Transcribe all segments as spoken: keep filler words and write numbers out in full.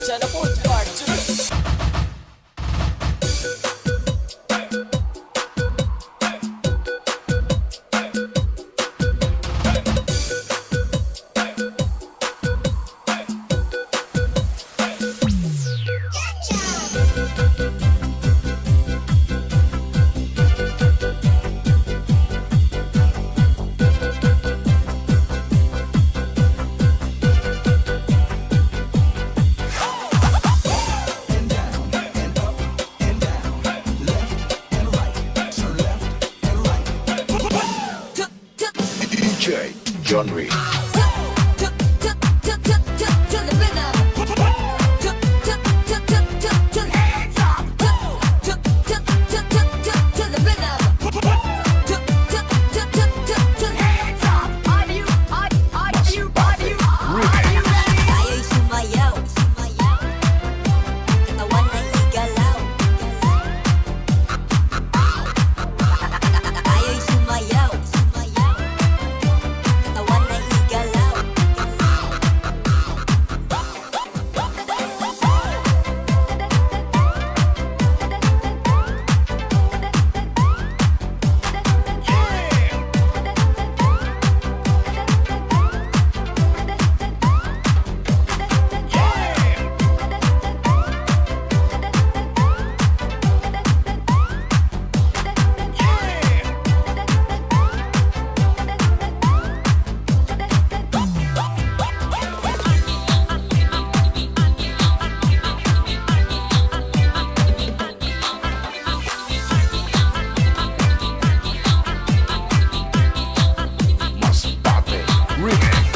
Sana po, part two. D J John Reed. Kaya'y sumayaw, sumayaw. Katawan na igalaw. Kaya'y sumayaw, sumayaw. Katawan na igalaw. Masbate Remix.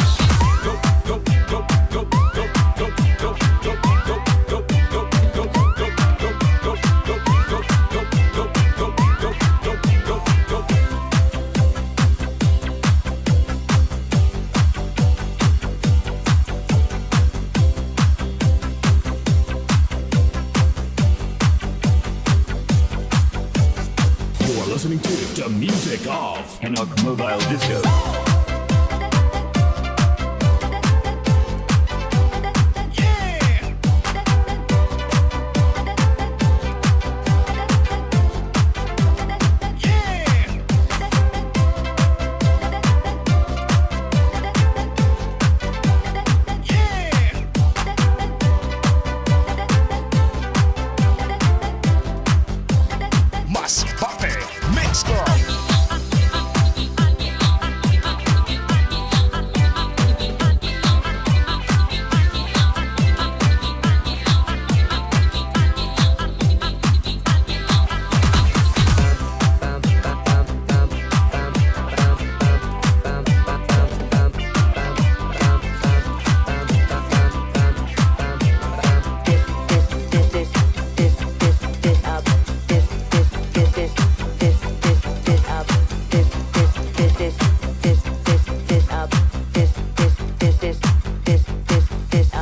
You are listening to the music of Henok Mobile Disco. Masbate Mix Club.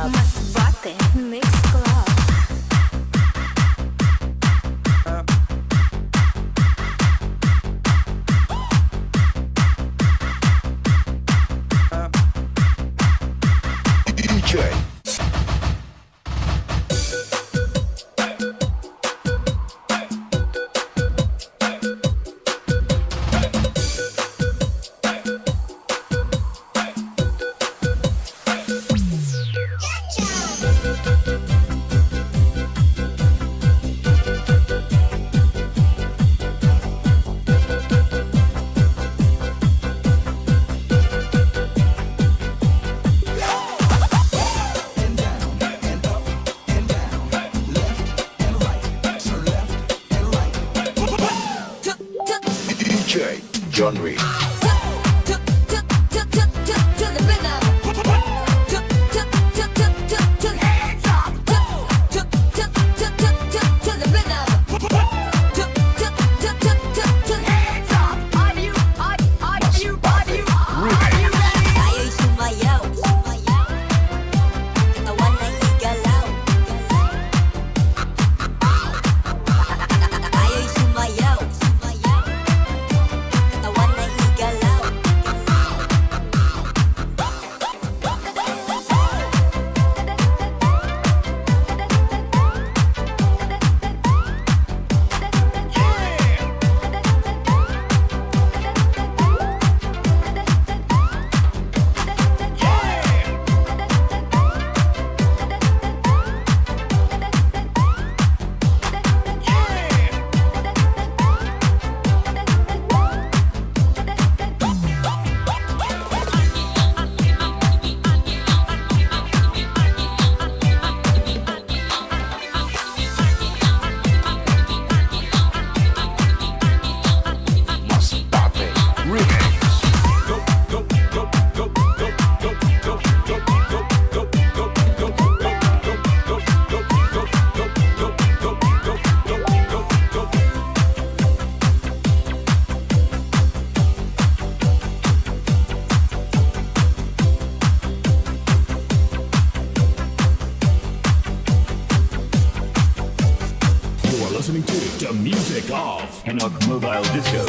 Masbate Mix Club. D J. D J John Reed. Kaya'y sumayaw, sumayaw. Katawan na igalaw, igalaw. Kaya'y sumayaw, sumayaw. Katawan na igalaw. Music of Hanok Mobile Disco.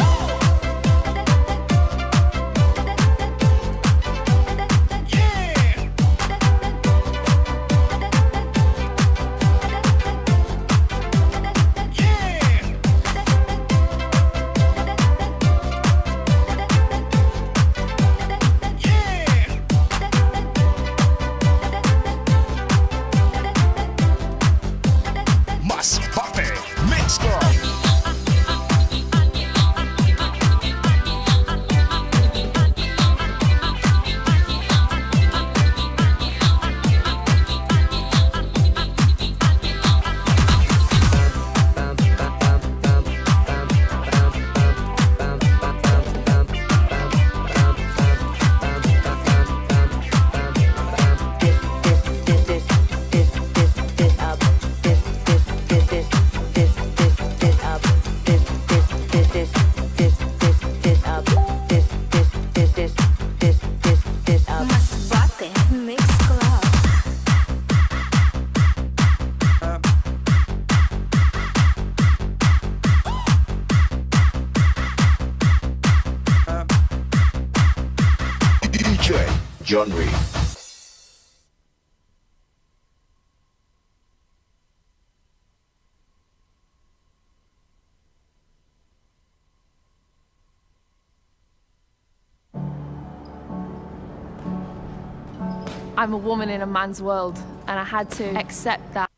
Masbate Mix Club. Masbate Mix Club. D J John Reed. I'm a woman in a man's world, and I had to accept that.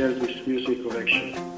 share this music collection.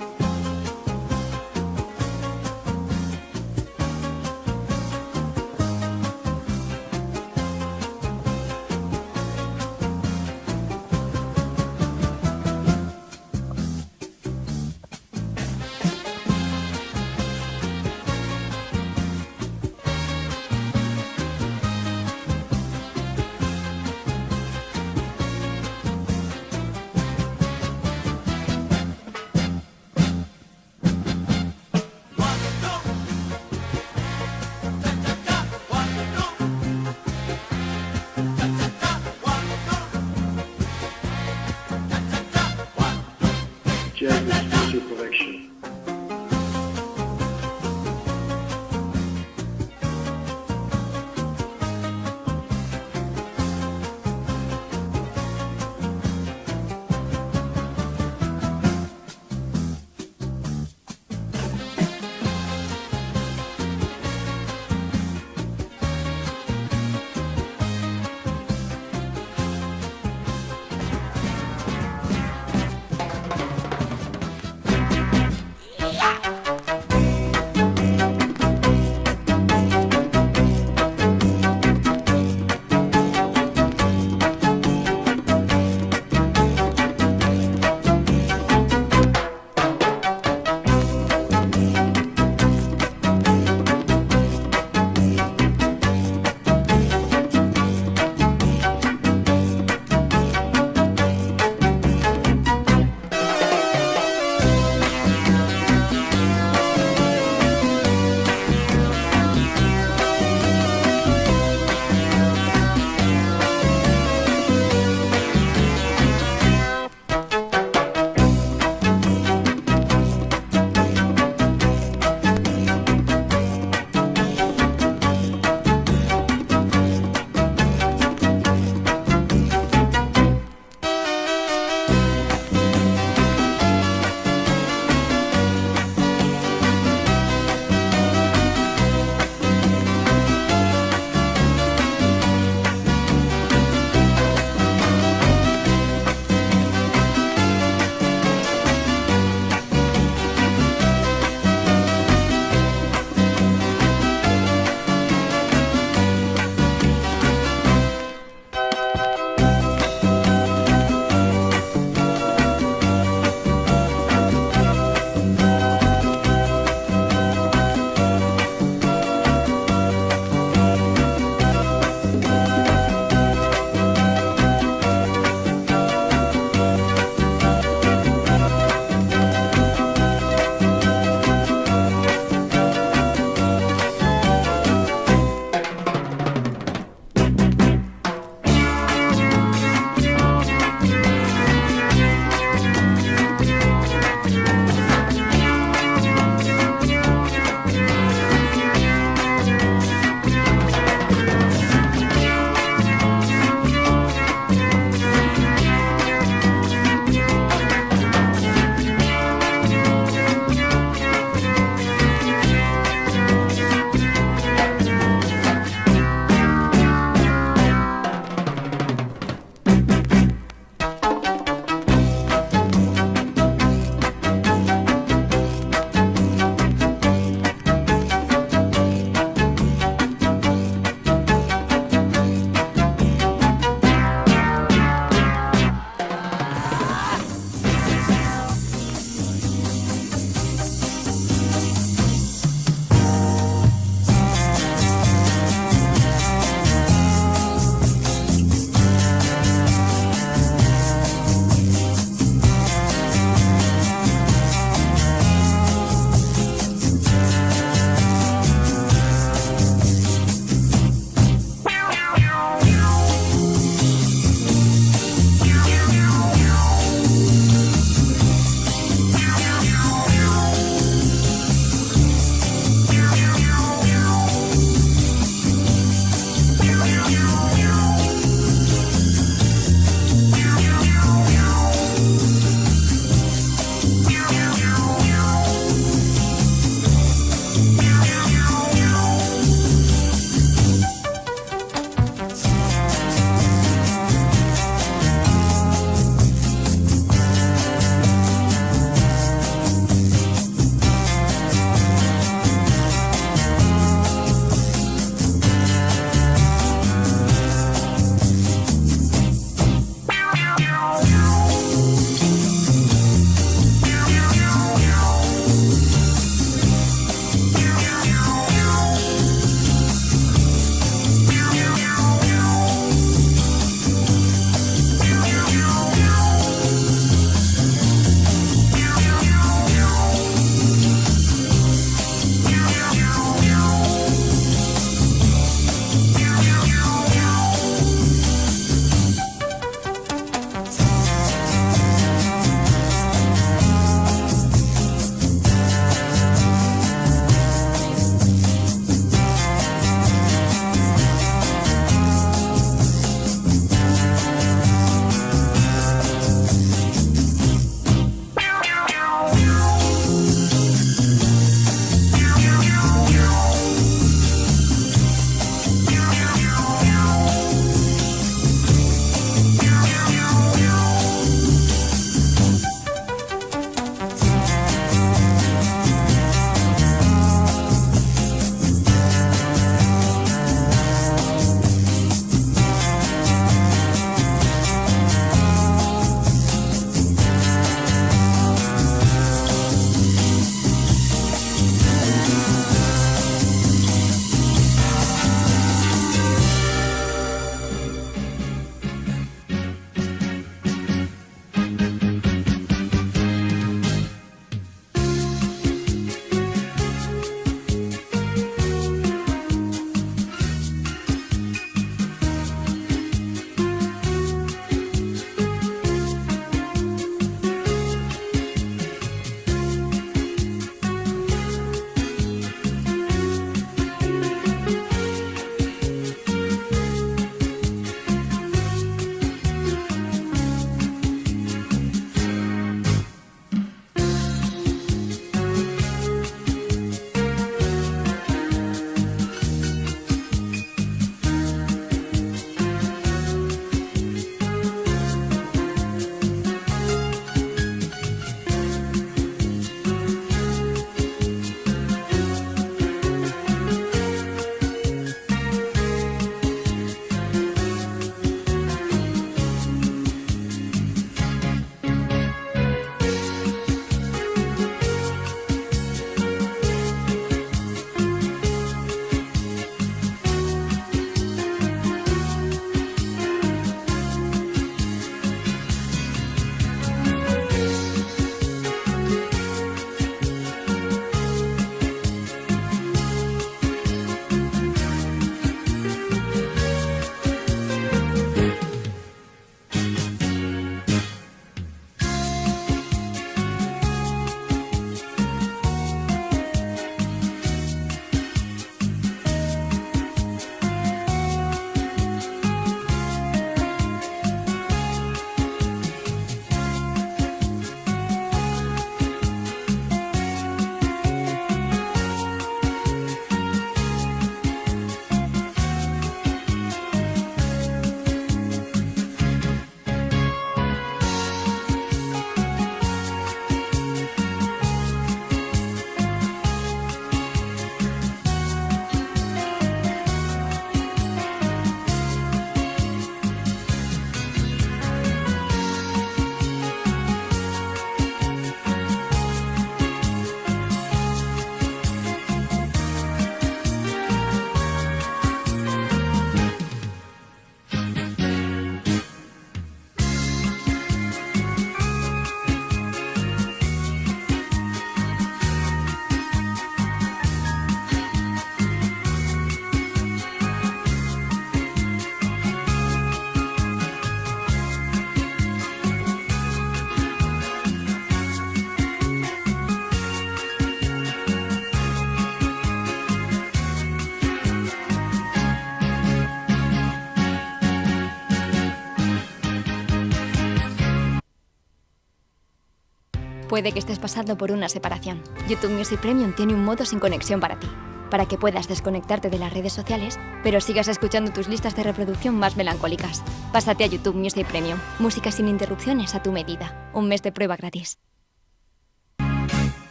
Puede que estés pasando por una separación. YouTube Music Premium tiene un modo sin conexión para ti, para que puedas desconectarte de las redes sociales, pero sigas escuchando tus listas de reproducción más melancólicas. Pásate a YouTube Music Premium. Música sin interrupciones a tu medida. Un mes de prueba gratis.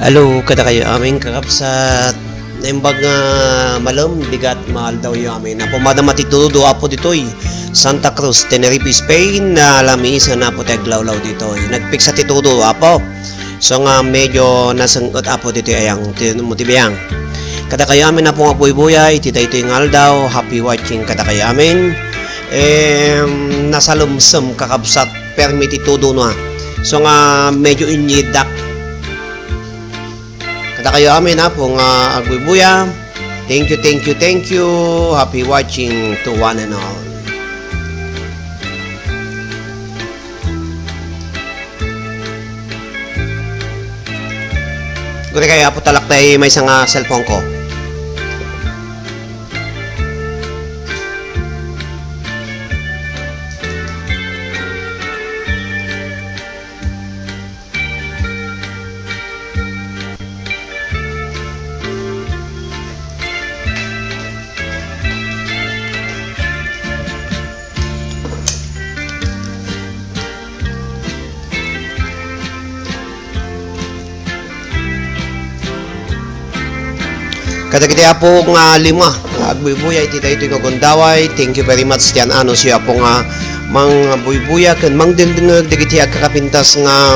Hello, kadakayo amin kakabsat. Naimbag nga malem, bigat, maaldawyo amin. Apo, madama ti tudo, Apo, ditoy Santa Cruz, Tenerife, Spain. Nalamisan, Apo, ti aglawlaw ditoy. Nagpiksa ti tudo, Apo. So nga medyo naseng-et, Apo, ditoy ayang, ti, mo ti biang. Kadakayo amin, Apo, nga buybuya, iti daytoy nga aldaw, happy watching kadakayo amin. Em, nasalumsem, kakabsat, permi ti tudo na. So nga medyo inyidak. Kadakayo amin, Apo, nga agbuybuya. Thank you, thank you, thank you. Happy watching to one and all. Guri kayo, Apo, talak tayo may nga cellphone ko. Kadagiti Apo nga lima, nga agbuybuya iti daytoy nga gundaway. Thank you very much ti an-anusyo, Apo, nga mangbuybuya ken mangdengdengngeg dagiti agkakapintas nga,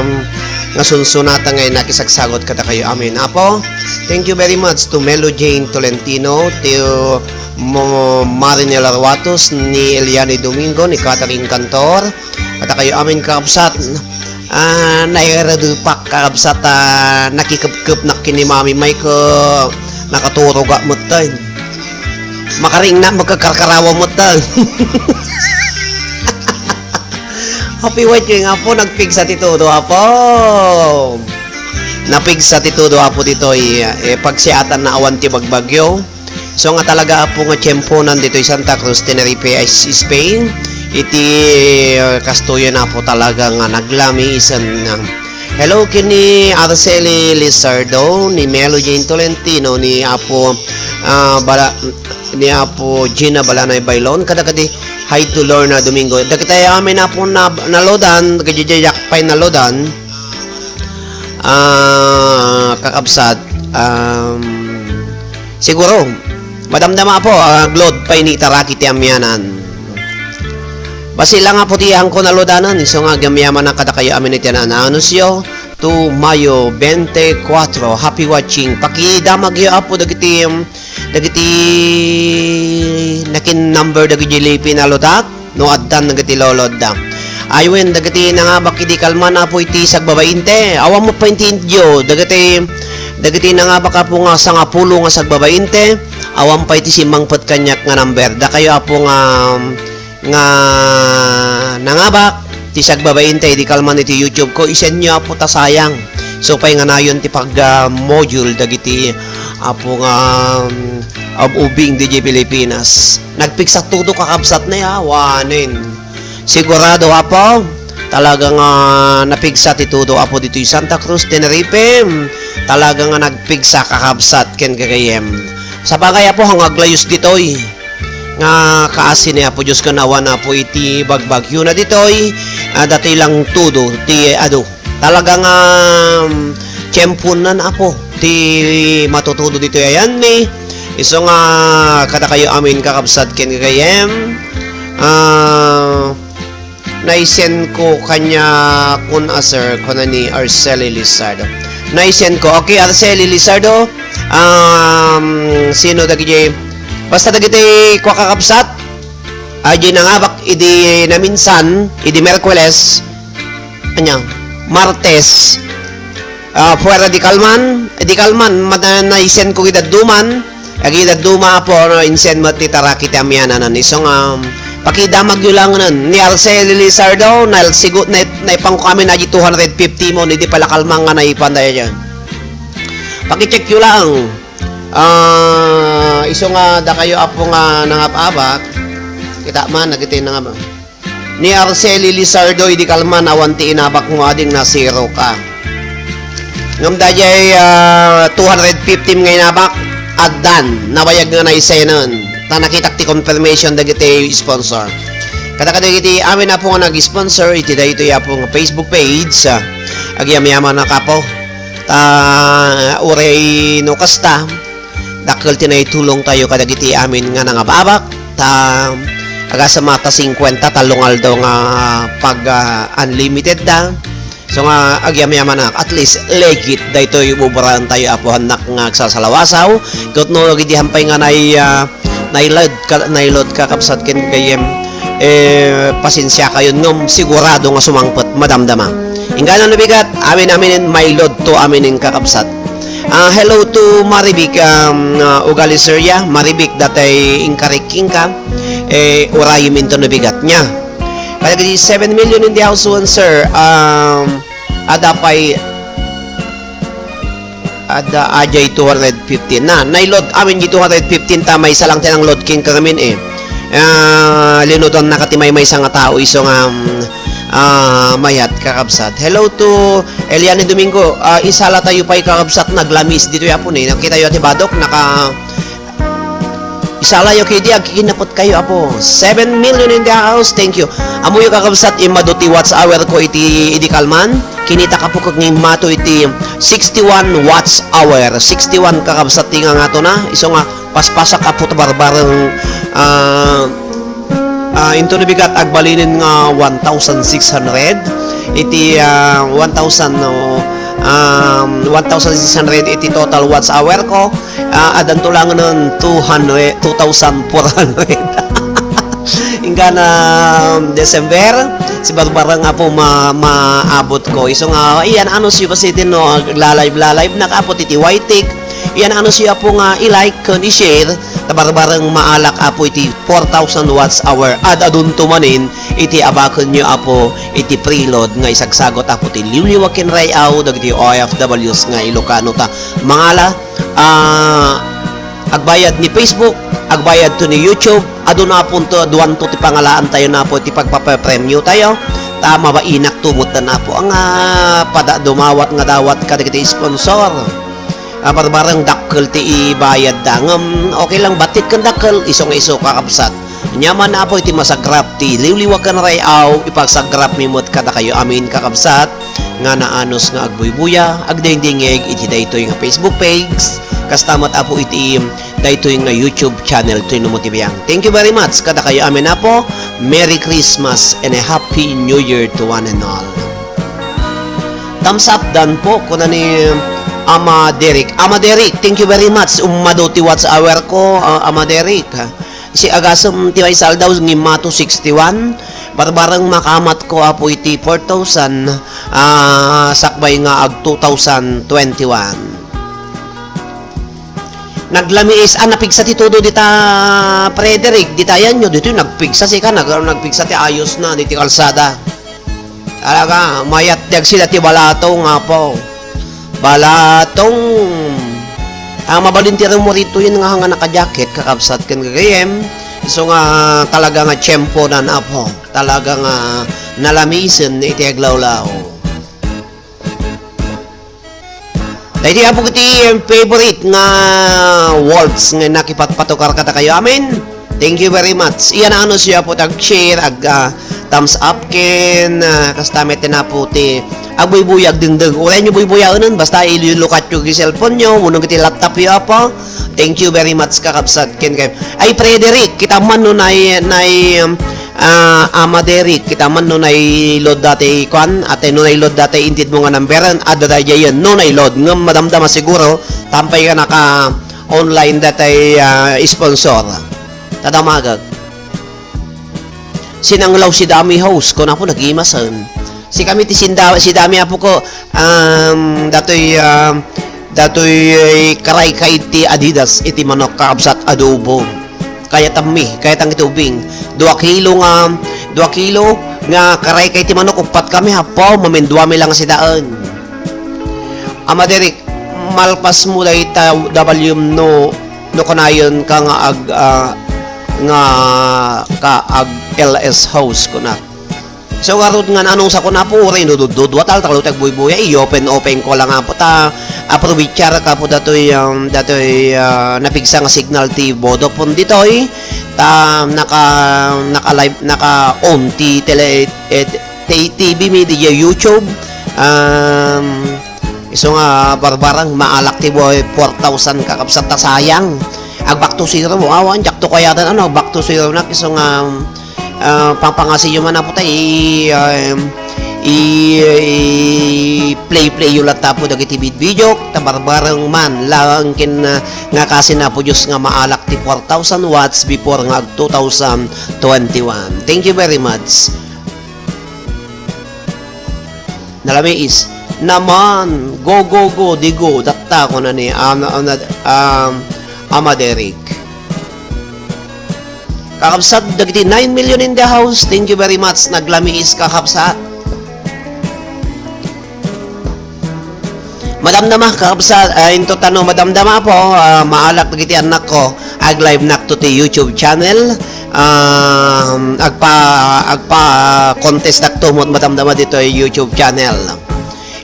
nga sunsunatan nga inakisagsagot kadakayo amin, Apo. Thank you very much to Melo Jane Tolentino, to Mo-, Marinela Ruatos, ni Eliane Domingo, ni Catherine Cantor, kadakayo amin, kakabsat. Ah, nairadepak, kakabsat, ah, nakikepkepnak ken ni Mami May ko, nakaturogak metten. Makaringna, magkakarkarawa metten. Happy watching, Apo, nagpigsa ti tudo, Apo. Napigsa ti tudo, Apo, ditoy, eh, pagsiatan na awan ti bagbagyo. So nga talaga, Apo, nga tiyemponan ditoy Santa Cruz, Tenerife, S-, Spain. Iti, uh, kastoyen, Apo, talaga nga naglami isen, uh, hello ken ni Araceli Lizardo, ni Melo Jane Tolentino, ni Apo, uh, Bala-, ni Apo Gina Balanay Bailon, kada kadi, hi to Lorna Domingo. Dagiti amin, Apo, na, naludan, dagiti diak pay naludan. Ah, kakabsat, um, siguro, madamdama, Apo, ah, aglod pay ni Taraki ti amianan. Basi lang, Apo, ti angko naludanan, isu nga agyamyaman kadakayo amin iti an-anusyo, to Mayo twenty-four. Happy watching. Pakidamagyo, Apo, dagiti, um, dagiti nakin-number dagiti J L P naludak. No addan dagiti lolodda. Ay wen, dagiti nangabak idi kalman, Apo, iti sagbabainte. Awan met pay ti indio, dagiti, dagiti nangabak, Apo, nga sangapulo nga sagbabainte. Awan pay ti simmangpet kaniak nga number. Dakayo, Apo, nga, nga nangabak ti sagbabainte idi kalman iti YouTube ko, isenyo, Apo, ta sayang. So pay nga nayon ti pag, ah, module dagiti, Apo, nga, um, ab-ubing D J Pilipinas. Nagpigsa tudo, kakabsat, ne, awanen. Sigurado, Apo, talaga nga napigsa ti tudo, Apo, ditoy Santa Cruz, Tenerife. Talaga nga nagpigsa, kakabsat, ken gagayyem. Sabagay, Apo, nga aglayus ditoy nga kaasi ni Apo Dios ken awan, Apo, iti bagbagyona ditoy, ah, datoy lang tudo ti adu. Talaga nga, um, tiyemponan, Apo, ti matutudo ditoy ayanmi. Isu nga kadakayo amin, kakabsat ken gagayyem, ah, naisen ko kaniak, kun a, sir, kuna ni Arceli Lizardo. Naisen ko. Okay, Arceli Lizardo, um, sino dagiti, basta dagiti kua, kakabsat, a, di nangabak idi naminsan, idi Merkules, anya, Martes, ah, fuera di kalman, di kalman, mada-, naisen ko ida duman, agi ida duma, Apo, no, insen met ti Taraki ti amianan, isu nga, um, pakidamagyo lang nen, ni Arceli Lizardo, nalsigo-, nai-, naipangko amin adi two hundred fifty mo, ni di pala kalman nga naipan daya dyan. Pakicheckyo lang. Ah, isu nga dakayo, Apo, nga nangababak, kita man, nagiti nangab-, ni Arceli Lizardo, idi kalman, awan ti inabak mo, ading nasiro ka. Ngem dayay, ah, two hundred fifty nga inabak, addan, nabayag nga naisenen. Ta nakitak ti confirmation dagiti sponsor. Kada kadagiti amin, Apo, nga nag-sponsor iti daytoy, Apo, nga Facebook page, ah, agyamyaman, Apo. Ta uray no kasta, dakkel ti naitulongtayo kadagiti amin nga nangababak. Ta agasem a ta singkuenta, tallo nga aldaw nga pag, ah, unlimited da. So nga agyamyamanak, at least legit daytoy ubraentayo, Apo, annak nga agsasalawasaw. Ket no, idi hampay nga nay-, ah, nailad ka, nailad ka, kakabsat ken gayyem, eh, pasensiakayon ngem sigurado nga sumangpet, madamdama. Inggana no bigat, amin-aminen, mailad to aminen, kakabsat. Ah, hello to Marivic, um, ah, Ugali Seria, Marivic, datay inkarik kenka, eh, urayem inton no bigat nia. Kadagiti seven million in the house one, sir. Um, adda pay, adda, adiay two hundred fifteen. Na, nailad amin di two hundred fifteen ta maysa lang ti nangload kenka ngamin, eh. Ah, linudannaka ti maymaysa nga tao isu nga, um, ah, mayat, kakabsat. Hello to Eliane Domingo. Ah, isalatayo pay, kakabsat, naglamis ditoy, Apo, ni. Nakitayo ti badok, naka-, isalayo kidi, agkikinapetkayo, Apo. Seven million in the house. Thank you. Ammoyo, kakabsat, immadu ti watch hour ko iti idi kalman. Kinitak, Apo, ket ngimmato iti sixty-one watch hour. Sixty-one, kakabsat, ti ngangatona. Isu nga paspasak, Apo, ta barbareng, ah, ah, inton no bigat, agbalinen nga one thousand six hundred. Iti, ah, one thousand, no, um, one thousand six hundred iti total watch hour ko. Ah, addanto langen two hundred, two thousand four hundred. Inggana December, si barbareng, Apo, ma-, maabot ko. Isu nga, iyan, ano, si Basidin, no, lalay-lalay, nakaabot iti waitik. Iyan, ano, si Apo, nga i-like ken i-share, ta barbareng maalak, Apo, iti four thousand watch hour. Ad-adunto manen iti abakenyo, Apo, iti preload nga isagsagot, Apo, ti liwliwa ken ray-aw dagiti O F Ws nga Ilocano ta mangala. Ah, agbayad ni Facebook, agbayad to ni YouTube, aduna, Apo, to, aduanto ti pangalaantayo, Apo, ti pagpapapremiotayo, ta mabainakto met, Apo, nga pada dumawat nga dawat kadagiti sponsor. Ah, barbareng dakkel ti ibayadda. Ngem, okay lang, battit ken dakkel, isu nga isu, kakabsat. Ania man, Apo, iti masagrap ti liwliwa ken ray-aw, ipagsagrapmi met kadakayo amin, kakabsat, nga naanus nga agbuybuya, agdengdengngeg iti daytoy nga Facebook page, kasta met, Apo, iti daytoy nga YouTube channel, Trinity Biang. Thank you very much kadakayo amin, Apo. Merry Christmas and a Happy New Year to one and all. Thumbs up dan po, kuna ni Ama Derek. Ama Derek, thank you very much. Ummadu ti watch hour ko, ah, Ama Derek. Si agasem ti maysa aldaw, ngimmato sixty-one. Barbareng makamat ko, Apo, iti four thousand, ah, sakbay nga ag two thousand twenty-one. Naglamiis, ah, napigsa ti todo dita, Frederick, dita yan nyo, ditoy nagpigsa, sika, nag-, nagpigsa ti ayos na, diti kalsada. Talaga, mayat ti agsida ti balatong, Apo. Balatong. Ah, mabalin ti rumorito yan nga, nga naka-jacket, kakabsat ken gagayem. Isu nga talaga nga tiyempo nan, Apo. Talaga nga nalamisen iti aglawlaw. Daydi, Apo, iti favorite nga words nga nakipatpatukar kadakayo. Amen. Thank you very much. Iyan, ano, siya po, tag-share, ag, ah, thumbs up ken, ah, kasta met ti napo ti agbuybuya, agdengdeng. Uray nyo buybuyaenan, basta ilulukatyo iti cellphone nyo, wenno iti laptop yo, Apo. Thank you very much, kakabsat, ken kay, ay, Frederick, kita man no nay, nay, um, Ah, Ama Derek, kita man no nailod dati kuan, ate no nailod dati intedmo nga numberen, adda daydiayen no nailod. Ngem madamdama siguro, ta ampay nga naka-online dati, ah, sponsor. Ta damagek. Sinanglaw si Dami House, kuna po nagimasen. Si kami ti sinda-, si Dami apo ko, um, datoy, um, datoy karaykay ti Adidas, iti manok kakabsat adobo. Kayatammi, kayatang iti ubing. Dua kilo nga, dua kilo nga karaykay ti manok, uppat kami, apo, mamindua mi lang sidaen. Ama Derek, malpas mo dayta W M no, no kanayon ka nga ag, ah, nga ka ag L S house, kunak. So, ngarud nga, anong sa kuna po, uray no dududua, tal-, talo ti agbuybuya, i-open-open ko lang nga po, ta, aprobichar ka po datoy, um, datoy, ah, napigsa nga signal ti Vodafone ditoy, ta, naka, naka-live, naka-on ti tele, eh, ti T V mi, di YouTube, um, Isu nga barbareng maalak ti buay four thousand kakabsat ta sayang. Ag back to zero mo, awan, diak to kayatan, ano, back to zero nak, isu nga, ah, pangpangasiyo man, Apo, ta i-, ah, i-, i-play-play yo latta, Apo, dagiti bidbidiok, ta barbareng man, laeng ken, ah, nga kasi na, Apo Dios, nga maalak ti four thousand watts before nga ag two thousand twenty-one. Thank you very much. Nalamiis. Naman, go, go, go, di go, datta, kuna ni, um, um, um, Ama Derek. Kakabsat, dagiti nine million in the house. Thank you very much. Naglamiis, kakabsat. Madamdama, kakabsat, ah, into tano, madamdama po, ah, maalak dagiti annakko. Ag-live nak to ti YouTube channel. Um, agpa-, agpa-contest nak to, madamdama ditoy YouTube channel.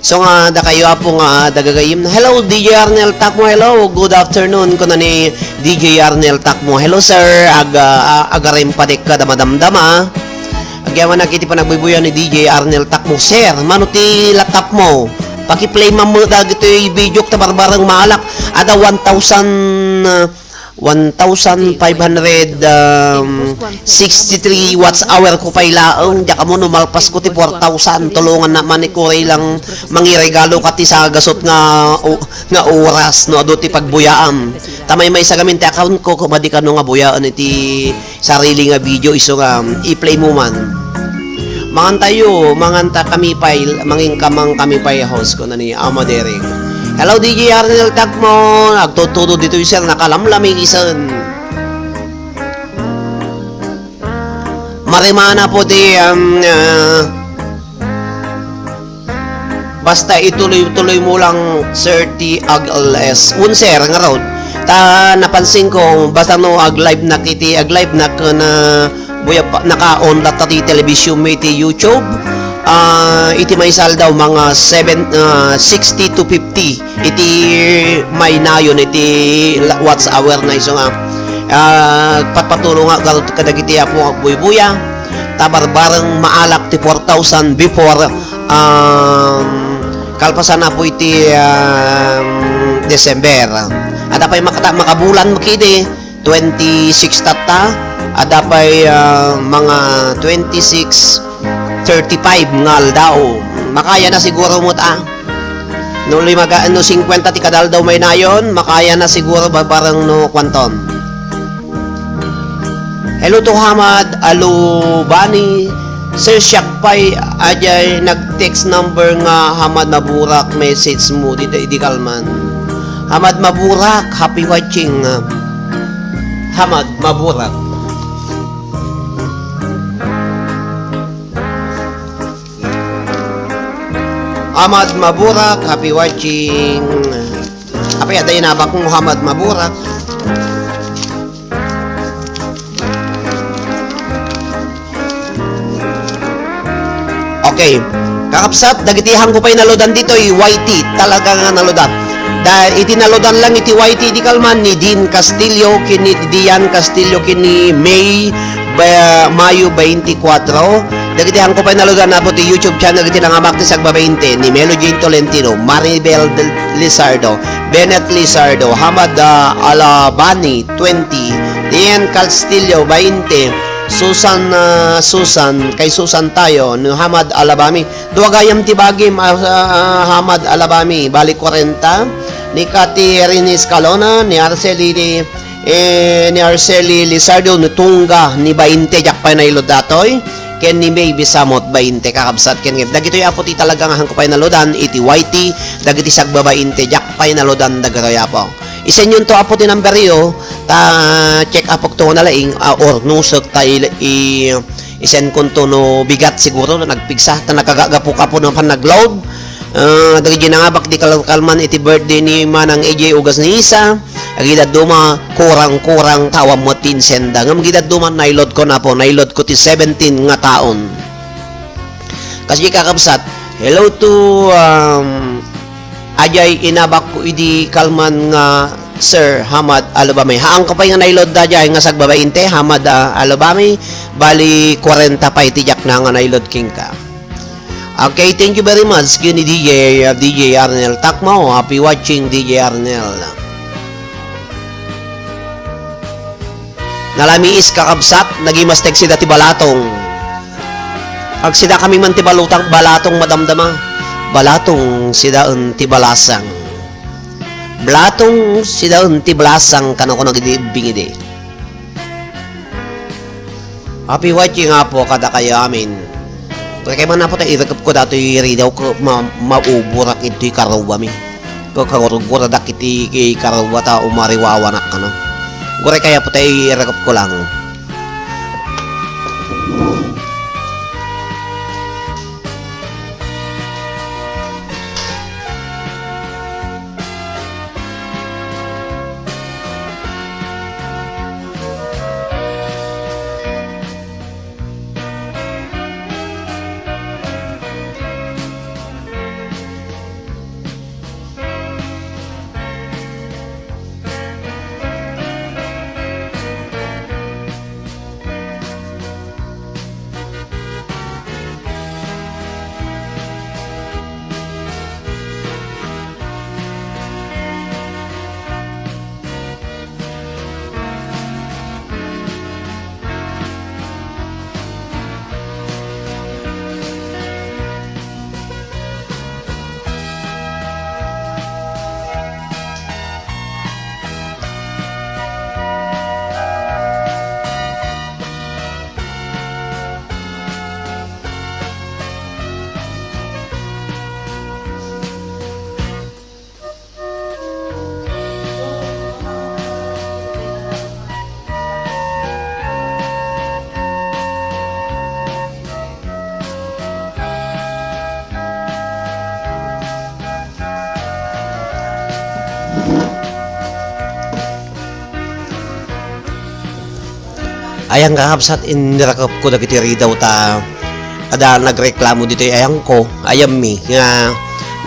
So nga, dakayo, Apo, nga dagagayem. Hello, D J Arnel Takmo. Hello, good afternoon, kuna ni D J Arnel Takmo. Hello, sir. Ag-, ah, agarim padik ka da madamdama. Agyaman iti panagbuybuya ni D J Arnel Takmo. Sir, mano ti laptop mo? Paki-play man met dagitoy video ta barbareng maalak. Ada one thousand, ah, one thousand five hundred, um, sixty-three watts hour ko pay laeng. Diak ammo no malpas ko ti four thousand. Tulongan na man ni Kuray lang mangiregalo ka ti sagasot nga, o-, nga oras no adu ti pagbuyaam. Ta maymaysa gamin ti account ko, kuma di kano nga buyaen iti sarili nga video isu nga, um, i-play mo man. Mangan tayo, mangan ta kami pay, mangin ka man kami pay host ko na ni Ama Derek. Hello, D J Arnel Tagmo. Nagtutudo ditoy, sir, nakalamlami isen. Marimana po di, um, ah, basta ituloy-tuloy mo lang, Sir T Ag L S. Un, sir, ngarud. Ta napansin ko, basta no ag-live na kiti, ag-live na ka na, buya pa, naka-on latta ti television mi iti YouTube. Ah, iti maysa aldaw, mga seven, ah, sixty to fifty. Iti maynayon iti la-, watch hour na isu nga, ah, patpatulong nga gal-, kadagiti Apo nga agbuybuya, ta barbareng maalak ti four thousand before, um, kalpasan Apo iti, um, December. Ada pay makata-, makabulan mo kidi, twenty-six tatta, ada pay, ah, mga twenty-six, thirty-five nga aldaw. Makaya na siguro met, ah. No limaga-, no singkwenta ti kadaldaw maynayon, makaya na siguro barbareng no kuanton. Hello to Hamad Alubani. Sir, siak pay, adiay nag-text number nga Hamad Maburak, message mo, di, di kalman. Hamad Maburak, happy watching. Hamad Maburak. Hamad Maburak, happy watching. Apay, adda inabak mo, Hamad Maburak. Okay. Kakabsat, dagiti hanko pay naludan ditoy, Y T, talaga nga naludan. Da, iti naludan lang iti Y T di kalman ni Dean Castillo, ken ni Dian Castillo, ken ni May, ba, Mayo twenty-four. Dagiti hanko pay naludan na po ti YouTube channel, dagiti nangamak ti sagbabainte, ni Melo Jane Tolentino, Maribel Del-, Lizardo, Bennett Lizardo, Hamad, ah, Alabani, twenty, Dian Castillo, twenty, Susan, ah, Susan, kay Susan tayo, ni Hamad Alabami, Dua gayam ti bagim, ah, ah, Hamad Alabami, bali kwarenta. Ni Cathy Rene Escalona, ni Arceli, eh, ni Arceli Lizardo, ni Tunga, ni bainte, diak pay nailud datoy. Ken ni May Bisamot, bainte, kakabsat, ken dagitoy, Apo, ti talaga nga hanko pay naludan, iti Y T, dagiti sagbabainte, diak pay naludan, dagitoy, Apo. Isenyonto, Apo, ti number yo, ta check up to na laing, ah, or nusek ta i-, i-, Isend konto no bigat siguro no nagpigsa, ta nakagagapu-gapu no pannag-load. Ah, dagiti nangabak di kalkalman iti birthday ni Manang A J Ugas ni Isa. Agidaduma, kurang-kurang tawa met ti insenda. Ngem gidaduma, nailod ko na po, nailod ko ti seventeen nga taon. Kasi kakabsat, hello to, um, Ajay inabak ko idi kalman nga Sir Hamad Alabami. Haan ko pay nga nailod da jay nga sagbabainte, Hamad, ah, Alabami, bali kwarenta pay ti diak na nga nailod kenka. Okay, thank you very much, ken ni D J, uh, D J Arnel Takmo. Happy watching, D J Arnel. Nalamiis, kakabsat, nagimastek sida ti balatong. Agsida kami man ti balutang, balatong, madamdama. Balatong sidaen ti balasang. Balatong sidaen ti balasang, kano ko nagidi-, bingidi. Happy watching, Apo, kadakayo amin. Kaya man, Apo, ta irekep ko datoy ridaw ko ma-, mauburak itoy karubami. Ko kagurguradak iti ki karubata umariwawanak kano. Gure kaya, Apo, ta irekep ko lang. Ayan, kakabsat, inrakepko dagiti ridaw ta adda nagreklamo ditoy ayangko, ayammi, nga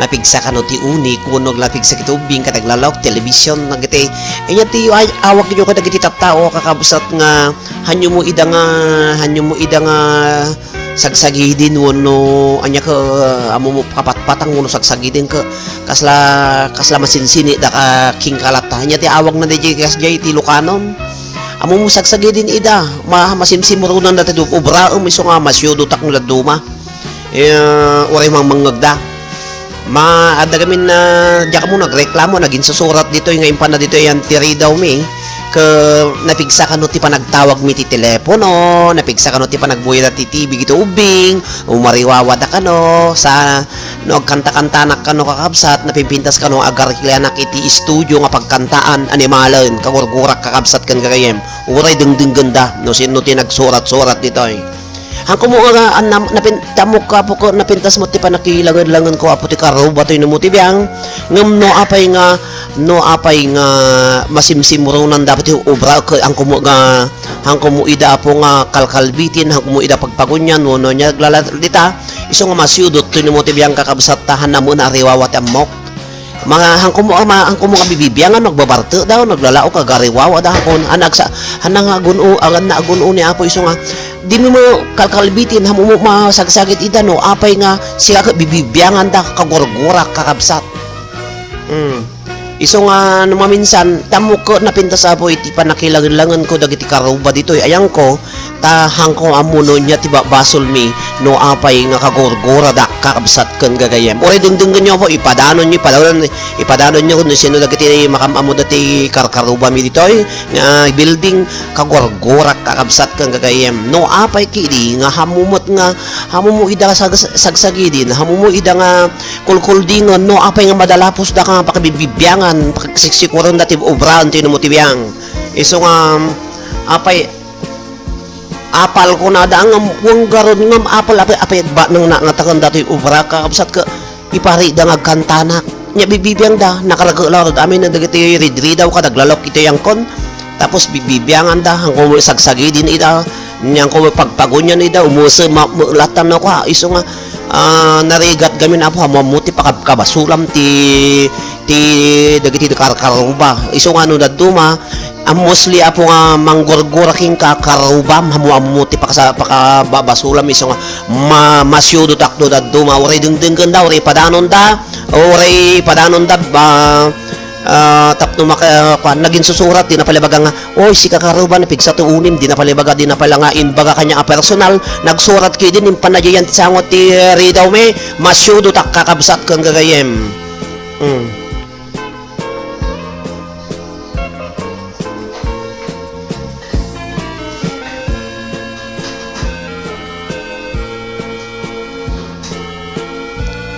napigsa kano ti unik, wenno napigsa kiti ubbing ket aglalawag television, dagiti, inya ti ay-, awagyo kadagiti tattao, kakabsat, nga hanyo mo ida nga, hanyo mo ida nga sagsagidin wenno ania ka, ammo mo kapatpatang wenno sagsagidin ka, kasla, kasla masinsini da ka king kalatta. Inya ti awagna daydiay kasdiay ti Ilokanon. Ammo mo sagsagidin ida, ma-, masimsimrunan da ti du-, obraem, isu nga masiudotak no dadduma. Eh, uray mangmangngegda. Ma-, adda gamin na, diak ammo nagreklamo, naginsusurat ditoy nga impanna ditoy yan ti ridaw mi. Ke napigsa kano ti panagtawag mi ti telepono, napigsa kano ti panagbuya ti T V iti ubbing, umariwawa da kano, sa no agkanta-kantanak kano kakabsat, napimpintas kano agarkilianak iti studio nga pagkantaan, animalen, kagurgurak kakabsat ken gagayem. Uray dengdenggenda no sino ti nagsurat-surat ditoy. Hanko mo nga, an-, nam-, napin-, tamok ka, Apo, ko, napintas mo ti panakilangen-langen ko, Apo, ti karuba toy no mo ti biang. Ngem no apay nga, no apay nga masimsimrunan dapat ti obra, ke, hanko mo nga, hanko mo ida, Apo, nga kalkalbitin, hanko mo ida pagpagunian, wenno ania aglalat dita, isu nga masiudot toy no mo ti biang kakabsat ta, hanna mo na ariwawa ti ammok. Mga hangko mo, ama, hangko mo nga bibibiangan, nagbabartek da, naglalaok, agariwawa da, hakon, han agsa-, han nga agun-o, agan na agun-o ni Apo isu nga, di mo kalkalbitin, hamu mo masagsagit ida, no, apay nga, sika ka bibibiangan da, kagurgurak, kakabsat. Mm. Isu nga, no maminsan, tamok ko napintas Apo iti panakilangen-langen ko dagiti karuba ditoy, ayangko, Ta hangko ammo no ania ti ba-, basolmi no apay nga kagurguradak, kakabsat ken gagayem. Uray dengdenggenyo, Apo, ipadanonyo, ipadanonyo, ipadanonyo no sino dagiti makam-ammo dati karkarubami ditoy nga building, kagurgurak, kakabsat ken gagayem. No apay kidi nga hamu met nga, hamu mo ida sag-, sagsagidin, hamu mo ida nga kulkuldingon, no apay nga madalapos da nga pakabibibiangan, pakasiksikuren dati obraen ti no mo ti biang. Isu nga, apay, Apal ko na da ngem wen garud ngem apal apay, apay agbatneng na nga taken datoy obra, kakabsat, ket ipari da nga agkantanak. Nya bibibiang da, nakaragek la rud amin dagiti ridridaw ket aglalok iti yangkon. Tapos bibibiangan da, hangko mo sagsagidin ida, nya hangko mo pagpagunian ida, umuse ma-, maulatan na kwa, isu nga, ah, narigat gamin Apo, hamu ti pakabkabasulam ti, ti dagiti karkaruba. Isu nga no dadduma, Ammosli, Apo, nga manggurgura kenka, karubam, ammo-ammo ti pakasa-, pakababasulam, isu nga ma-, masiudotak no dadduma, uray dengdenggen da, uray padanon da, uray padanon da, ba, ah, tapno maka-, kuan, naging susurat, di na pala baga nga, "Oy, sika karubam, napigsa to unim," di na pala baga, di na pala nga inbaga kanya a personal, nagsurat kidin, impan na diyan ti sango ti, eh, ridaw mi, masiudotak kakabsat ken gagayem. Hmm.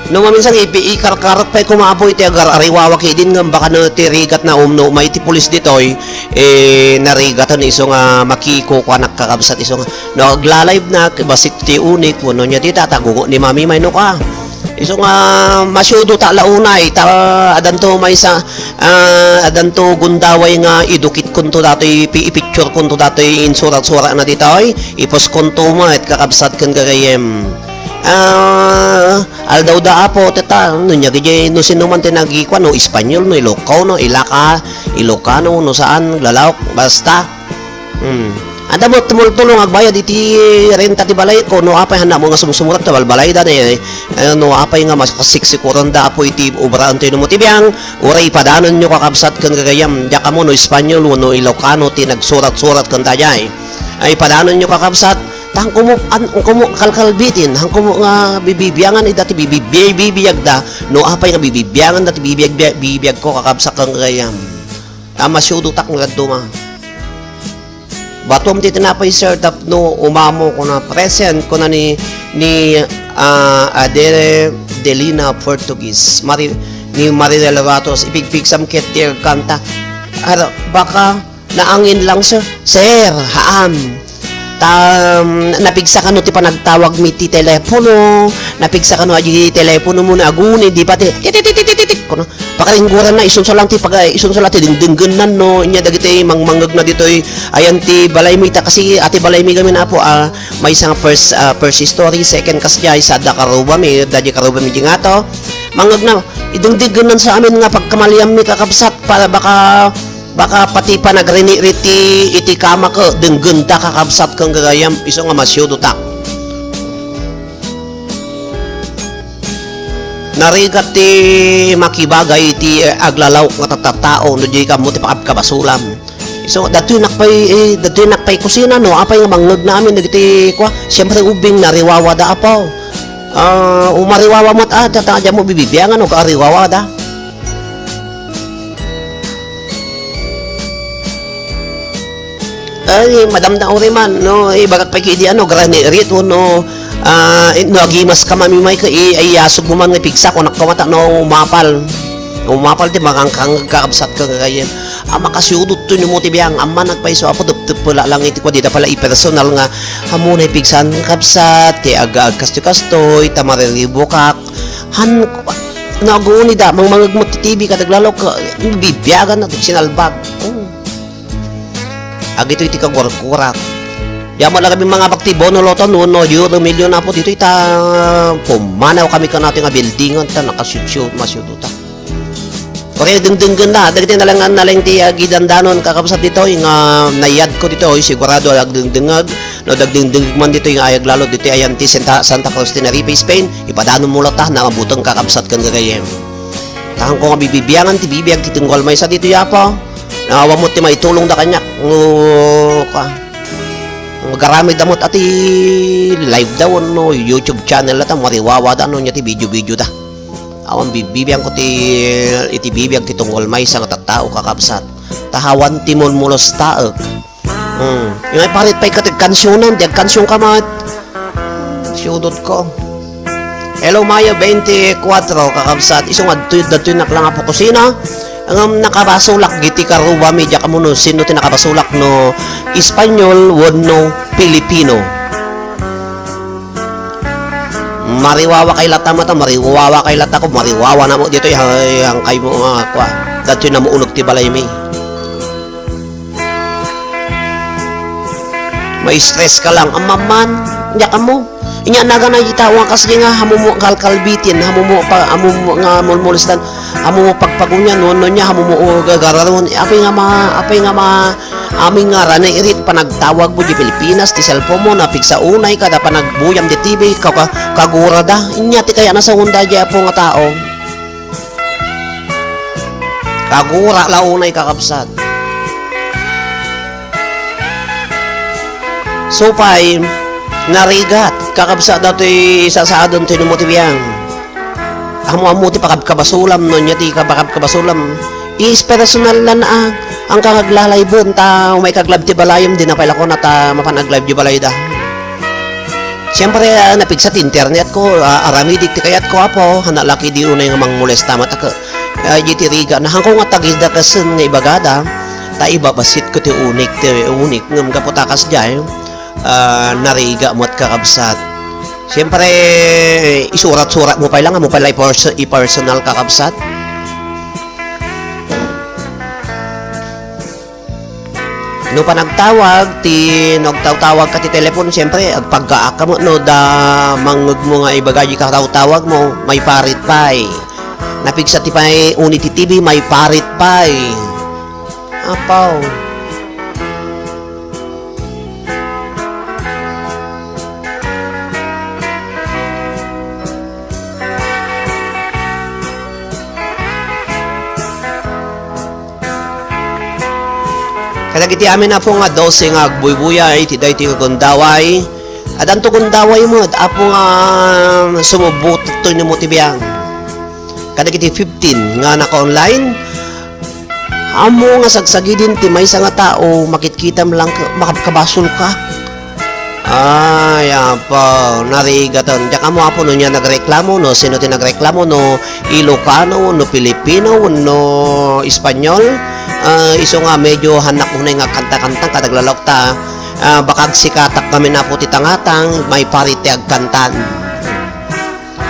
No maminsan, ipi-, ikarkarek pay koma, Apo, iti agar-ariwawa kidin ngem baka no ti rigat na umno, may ti pulis ditoy, eh, narigaten isu nga makikukuanak kakabsat isu nga, no, agla-live-nak, bassit ti unik, wenno nia dita, tagungo ni Mami may no ka. Isu nga masiudotak la unay, ta adanto maysa, ah, adanto gundaway nga idukitkonto datoy, pi-, ipicturekonto datoy insurat-suratna ditoy, ipostkonto met kakabsat ken gagayem. Ah, aldaw da, Apo, teta, no nia, gidi, no sino man ti nagikuan, no Espanyol, no Ilocano, no Ilaka, Ilocano, no saan, lalaok, basta. Hmm. Adda met tumultulo nga agbayad iti renta ti balayko, no apay, hanna mo nga sumsumurat ta balbalayda, eh, eh, no apay nga mas-, siksikuran da, Apo, iti obraan ti no mo ti biang, uray ipadanonyo, kakabsat ken gagayam, diak ammo no Espanyol wenno Ilocano ti nagsurat-surat ken daydiay. Ay, ipadanonyo, kakabsat, ta hanko mo, an-, hanko mo kalkalbitin, hanko mo nga bibibiangan ida ti bibi-, bibibiyagda, no apay nga bibibiangan da ti bibiyag-, bibiyagko, kakabsat ken gagayam. Ta masiudotak nga dadduma. Batuam ti tinapay, sir, tapno umamo, kuna, present, kuna ni, ni, ah, Adele Delina Portuguese, Mari-, ni Marinel Ratos, ipigpigsam ket ti kanta. Ara, baka naangin lang, sir. Sir, haan. Ta, um, napigsa kano ti panagtawag mi ti telepono, napigsa kano a di telepono mo na aguni, di ba ti, ti, ti, ti, ti, ti, ti, kuno. Pakaringguran na, isunsa lang ti paga-, isunsa lang ti dingdinggennan, no, inya dagiti mangmangngegna ditoy, ayan ti balay mi, ta kasi ati balay mi gamin, Apo, ah, maysa nga first, ah, first story, second kasdiay, sa adda karuba mi, adda di karuba mi di ngato. Mangngegna, idingdinggennan sa amin nga pagkamalian mi, kakabsat, para baka, baka pati panagrini-rit ti, iti kama ket, denggenta, kakabsat, ken gagayam, isu nga masiudotak. Narigat ti makibagay iti, eh, aglalawk nga tattao no di ka ammo ti pakabkabasulam. So, datoy nakpay, eh, datoy nakpay kusina, no? Apay nga mangngegna amin dagiti kua? Siyempre, ubing nariwawada, apo. Ah, umariwawa met, ah, tata, diak mo bibibiangan, no? Kaariwawada. Ay, madam na uri man, no, ibagak pay kidi, ano, granite, no, ah, no, agimas ka, mami, may ka, i-, iyasog mo man nga pigsa, kunak ka mata, no, umapal. Umapal ti makangkang kakabsat ka kayem. Ah, makasiudot to ni mo ti biang, amman nagpaiso, apo, tep-, tep-, pala lang iti kwa, di da pala i-personal nga, amo na ipigsan, kabsat, ti aga-, agkastoy-kastoy, ta mariribukak. Han, naguni da, mangmangegmot ti T V, kadaglalok, bibiagan na, sinalbag. Oh. Agitoy ti kagurkurak. Yaman la kami mangabak ti bono loto, no, no, euro million na po ditoy ta pumanaw kami kanati nga buildingan ta nakasutsu, masudo ta. Kore dengdenggen na, dagiti nalangan naleng ti agidandanon kakabsat ditoy nga nayad ko ditoy, sigurado agdengdengag, no, dagdengdengag man ditoy nga ayag lalo ditoy ayan ti Santa, Santa Cruz Tenerife, Spain, ipadanon mo lata na mabuteng kakabsat ken gagayem. Tahan ko nga bibibiangan ti bibiag ti tunggal maysa ditoy, Apo. Awan mo ti maitulong da kaniak. Ngo, ka. Magaramid da met ati live da wenno YouTube channel da ta mariwawa da no nia ti video-video da. Awan bibibiang ko ti, iti bibiag ti tunggal maysa nga tattao kakabsat. Tahawan ti mulmulos taek. Hmm. Yung ay parit pay katig kansionan, di agkansion ka met. Siudot ko. Hello, Mayo twenty-four, kakabsat. Isu nga adtoy, adtoy naklang apo kusina. Ngem nakabasolak giti karuba mi, diak ammo no sino ti nakabasolak, no Espanyol wenno Pilipino. Mariwawa kay lata mata, mariwawa kay lata ko, mariwawa na mo dito, yang, yang kay mo nga, kwa, dati na mo uneg ti balay mi. Ma-stress ka lang, amman, diak ammo. Inya nagan na ita, wa kas di nga, hamumo kalkalbitin, hamumo pa, hamumo nga mulmulestan. Ammom pagpagunyan, wenno nia, ammom gagararon. Apay nga ma-, apay nga ma-, amin nga ranay irit panagtawagmo di Pilipinas, ti cellphone mo, napigsa unay kada panagbuyam di T V, ka-, ka-, kagurada. Inya ti kayatna sa Honda, di apo nga tao. Kagura la unay, kakabsat. Supay, narigat, kakabsat, datoy sasaadon ti numo ti biang. Ammo-ammo ti pakabkabasulam, no, nia ti kabakabkabasulam. Is personal na na, ang kagaglalayben, ta umay kag live ti balayem, di na pay la kuna ta mapan ag-live di balayda. Siyempre, ah, napigsa ti internet ko, ah, aramidik ti kayat ko, apo, hana laki di unay nga mangmolesta, matak-, ah, di ti riga, na hangko nga tagidakasen nga ibagada, ta ibabasitko ti unik, ti unik, ngem gapu ta kasdiay, ah, nariga met, kakabsat. Siyempre, isurat-surat mo pay lang, mo pay lang i-perso-, i-personal, kakabsat. No panagtawag, ti, no agtawtawag ka ti telephone, siyempre, agpaggaak ka mo, no da mangngeg mo nga ibaga di katawtawag mo, maiparit pay. Napigsa ti pay, uni ti T V, maiparit pay. Apaw. Kadagiti amin, apo, nga dose nga agbuybuya iti daytoy nga gundaway, addanto gundaway met, apo, nga sumubot toy ni mo ti biang. Kadagiti fifteen nga naka-online, ammo nga sagsagidin ti maysa nga tao, makitkitam lang ka, makabkabasol ka. Ay, apo, narigaton. Diak ammo, apo, no nia nagreklamo, no sino ti nagreklamo, no Ilocano, no Filipino, no Espanyol. Ah, isu nga medyo hannak unay nga kanta-kanta, kadaglalok ta, ah, baka agsikatak kami na po ti tangatang, maiparit ti agkantan.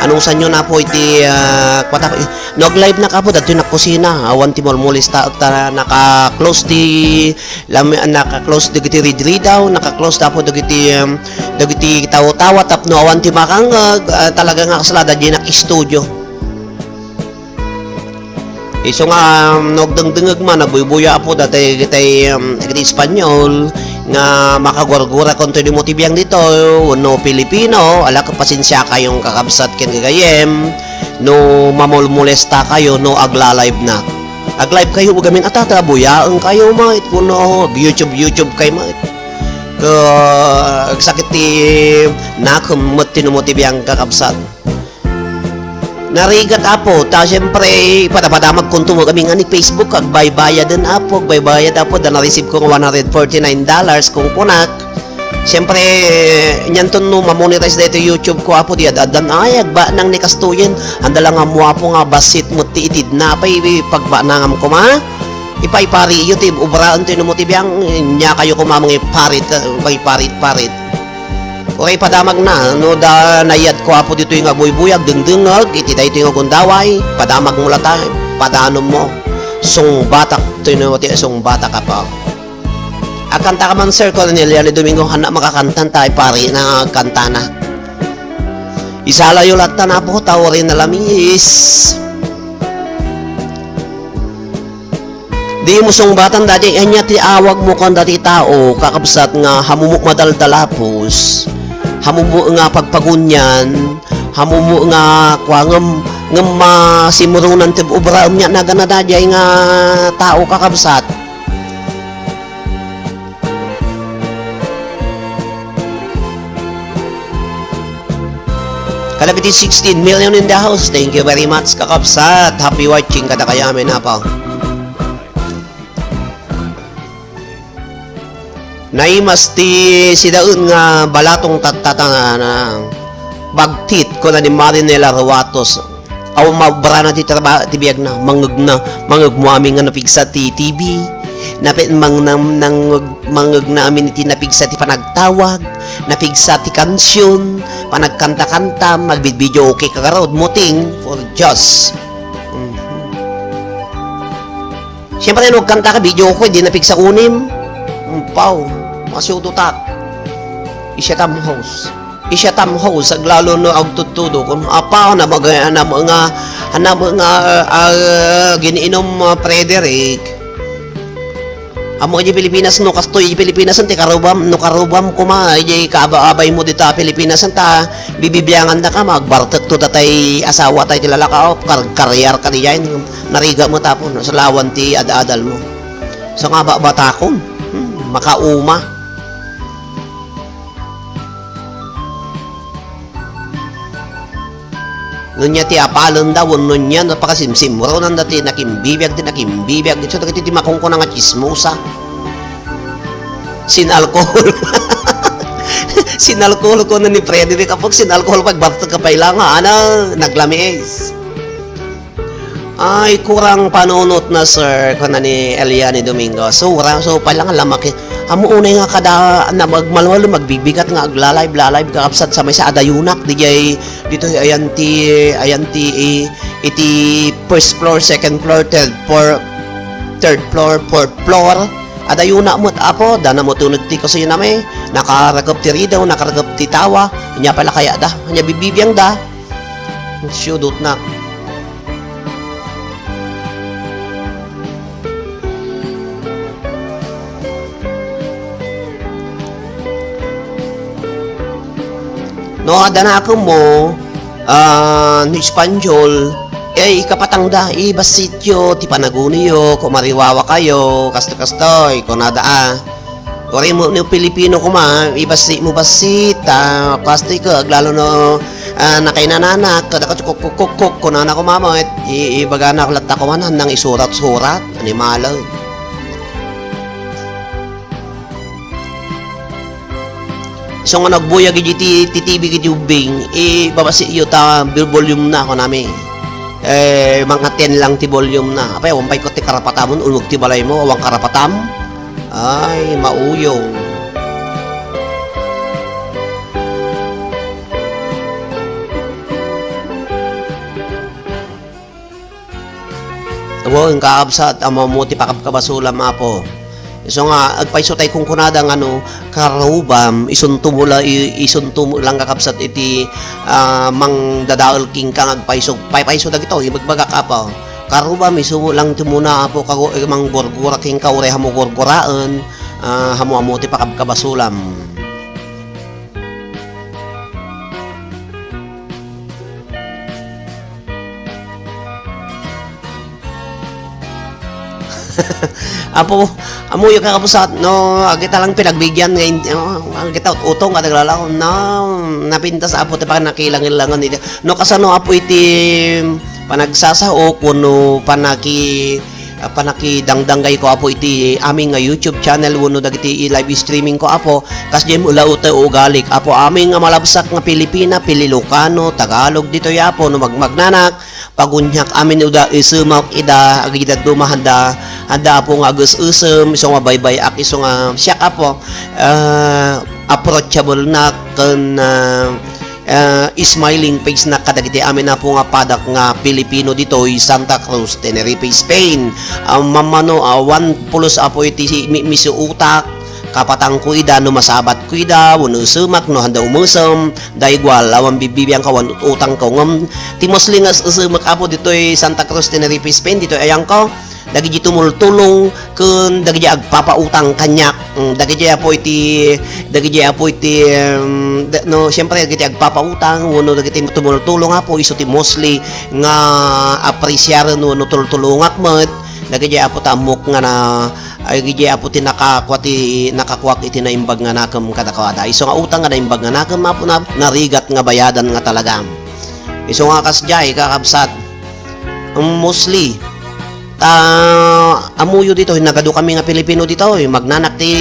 Anusanyo na po iti, ah, kuwata, no, ag-live na ka po, datoy na kusina. Awan ti molmolesta, ta naka-close ti, lam-, naka-close dagiti ridridaw, naka-close na po dagiti, um, dagiti tawa-tawa, tapno awan ti makangag, ah, talaga nga kasla, da di nak-studio. Isu nga, um, no agdengdengeg man, agbuybuya, apo, dagiti, um, dagiti Espanyol nga makagurgura kon ti mo ti biang dito, wenno Filipino, ala, pasensiakayon, kakabsat ken gagayyem, no mamolmolesta kayo, no agla-live na. Ag-live kayo, gamin ata, ta buyaen kayo, met, wenno YouTube, YouTube kayo, met. Ka, agsakit ti nakem, met, ti no mo ti biang, kakabsat. Narigat, apo, ta siyempre, ipadapadamag kunto mo kami nga ni Facebook, agbaybayaden, apo, agbaybayad, apo, da na-receive ko nga one hundred forty-nine dollars, kung kunak. Siyempre, nianton no mamonetize daytoy YouTube ko, apo, di ad-addan, ay, agbanang ni kastoyen, anda lang nga mo, apo, nga basit mo ti itid na, apay, pagbanangam koma. Ipaipari iyo ti ubraen ti no mo ti biang, nia kayo koma mangiparit, mangiparit-parit. Uray padamagna, no da nayad ko, apo, ditoy nga buybuyag, dengdengeg, iti daytoy nga gundaway, padamag mo lata, padanom mo. Sungbatak, toy no ti sungbatak, apo. Agkanta ka man, Sir Cornelio ni Domingo, hana makakantan tayo, pari na kantana. Isalayo latta na po, tawrin na lamis. Di mo sungbatan dati, anya ti awag mo kan dati tao, kakabsat nga hamumo madaldalapos, hamumo nga pagpagunyan, hamumo nga kuwangem, ngem masimurunan ti ubraem nia nagana daydiay nga tao, kakabsat. Kadagiti sixteen million in the house. Thank you very much, kakabsat. Happy watching kadakayo amin, apo. Naimas ti sidaen nga balatong tattata na bagtit, kuna ni Marinela Ruatos. Awan maubrana ti traba-, ti biagna, mangegna, mangegmo amin nga napigsa ti T V, napi-, mang-, nang-, nangeg-, mangegna amin iti napigsa ti panagtawag, napigsa ti kansion, panagkanta-kanta, magbidbidio, okay, kagarod, muting for Diyos. Mhm. Siyempre, no agkanta ka, video ko, di napigsa unim. Umpaw, masiututak. Isya tam house. Isya tam house, aglalo no agtuttudo. Kung apa, na mag-, na mga, Anak mo nga, ah, ah, gin-inum, ah, Frederick. Ammo idiay Pilipinas, no kastoy idiay Pilipinas, ti karubam, no karubam koma, idiay kaaba-abay mo dita Pilipinas, ta bibibiangan da ka, magbartek to datay asawa tay ti lalaka, o, kar-, karrier ka diyan, nariga mo tapon, salawan ti ad-adal mo. So nga ba, batakon, hmm, makauma. Ngunyan ti apalenda, wenno nyan, napakasimsimronanda ti nakimbibiag, ti nakimbibiag. Isu dagiti ti makunkuna nga tsismosa. Sin-alcohol. Sin-alcohol ko na ni Frederick. Apag sin-alcohol, pagbartek ka pa ila nga, ana, naglamiis. Ay, kurang panunot na, sir, kuna ni Eliane Domingo. So, kurang, so, pala nga lamaki. Amo unay nga kada, na magmalwal, magbibigat nga aglalayb-lalayb, kakabsat sa may sa adayunak, di jay Ditoy ayan ti, ayan ti, i-, iti first floor, second floor, third floor, third floor, fourth floor. Adayuna met, Apo, dana met uneg ti kasunami. Nakarakep ti ridaw, nakarakep ti tawa. Ania pala kayatda? Ania bibibiangda? Siudotna. No adda nakemmo, ah, no Espanyol, eh, ikapatangda, ibassityo ti panaguniyo, kumariwawa kayo, kasto-kastoy, kunada, ah. Uray mo no Pilipino koma, ibassit mo bassit, ah, kastoy ka, aglalo no, ah, nakainananak, kada ka kukkuk-kukkuk, kunana koma met, i-, ibagana latta koma, nang isurat-surat, animalag. So nga nagbuyag iti ti-, ti T V iti ubbing, ibabasiyo ta bil-, volume na, kunami. Eh, mga ten lang ti volume na. Apay, awan pay ko ti karapatamon, uneg ti balay mo, awan karapatam? Ay, mauyong. Wen, kakabsat, ammo ti pakabkabasulam, Apo. Isu nga, agpayso tay kunkunada nga no, karubam, isunto mo la, i-, isunto mo lang, kakabsat, iti, ah, mangdadael kenka nga agpayso. Paypayso dagito, ibagbagak, Apo. Karubam, isu lang ti muna, Apo, kago-, eh, manggurgura kenka, uray hamo gurguraen, ah, hamo-amo ti pakabkabasulam. Apo, ammoyo, kakabsat, no, agita lang pinagbigyan nga in-, no, agita utong nga naglalaom, no, napintas, Apo, ti panakilangilangan iti, no, kasano, Apo, iti panagsasaok, wenno panaki-, ah, panakidangdanggay ko, Apo, iti amin nga YouTube channel, wenno dagiti live streaming ko, Apo, kasdiay met la ti ugalik, Apo, amin nga malabsak nga Pilipina, Pililokano, Tagalog, ditoy, Apo, no, magmagnanak, paguniak amin ida, isemak ida, agidaduma handa, handa, Apo, nga ages-esem, isu nga baybay-ak, isu nga siak, Apo, ah, approachable na ken, ah, ah, smiling face na kadagiti amin, Apo, nga padak nga Pilipino ditoy Santa Cruz, Tenerife, Spain. Ah, mamano, ah, one plus, Apo, iti si-, mi-, misuutak, kapatangko ida no masabatko ida, wenno esemak no handa umesem, da igual, awan bibibiangko, awan ut-utangko. Ngem, ti mostly nga es-, esemek, Apo, ditoy Santa Cruz, Tenerife, Spain, ditoy ayangko, dagiti tumultulong ken dagiti agpapautang kaniak. Mm, dagiti, Apo, iti, dagiti, Apo, iti, em, da-, no, siyempre, dagiti agpapautang wenno dagiti tumultulong, Apo, isu ti mostly nga apresiaren wenno tultulongak met. Dagiti, Apo, ta ammok nga na, ay, dagiti, Apo, ti nakakua ti, nakakuak iti naimbag nga nakem kadakuada. Isu nga utang nga naimbag nga nakem, Apo, na, narigat nga bayadan nga talaga. Isu nga kasdiay, kakabsat, mostly, ta, ammoyo ditoy, nagadukami nga Pilipino ditoy, magnanak ti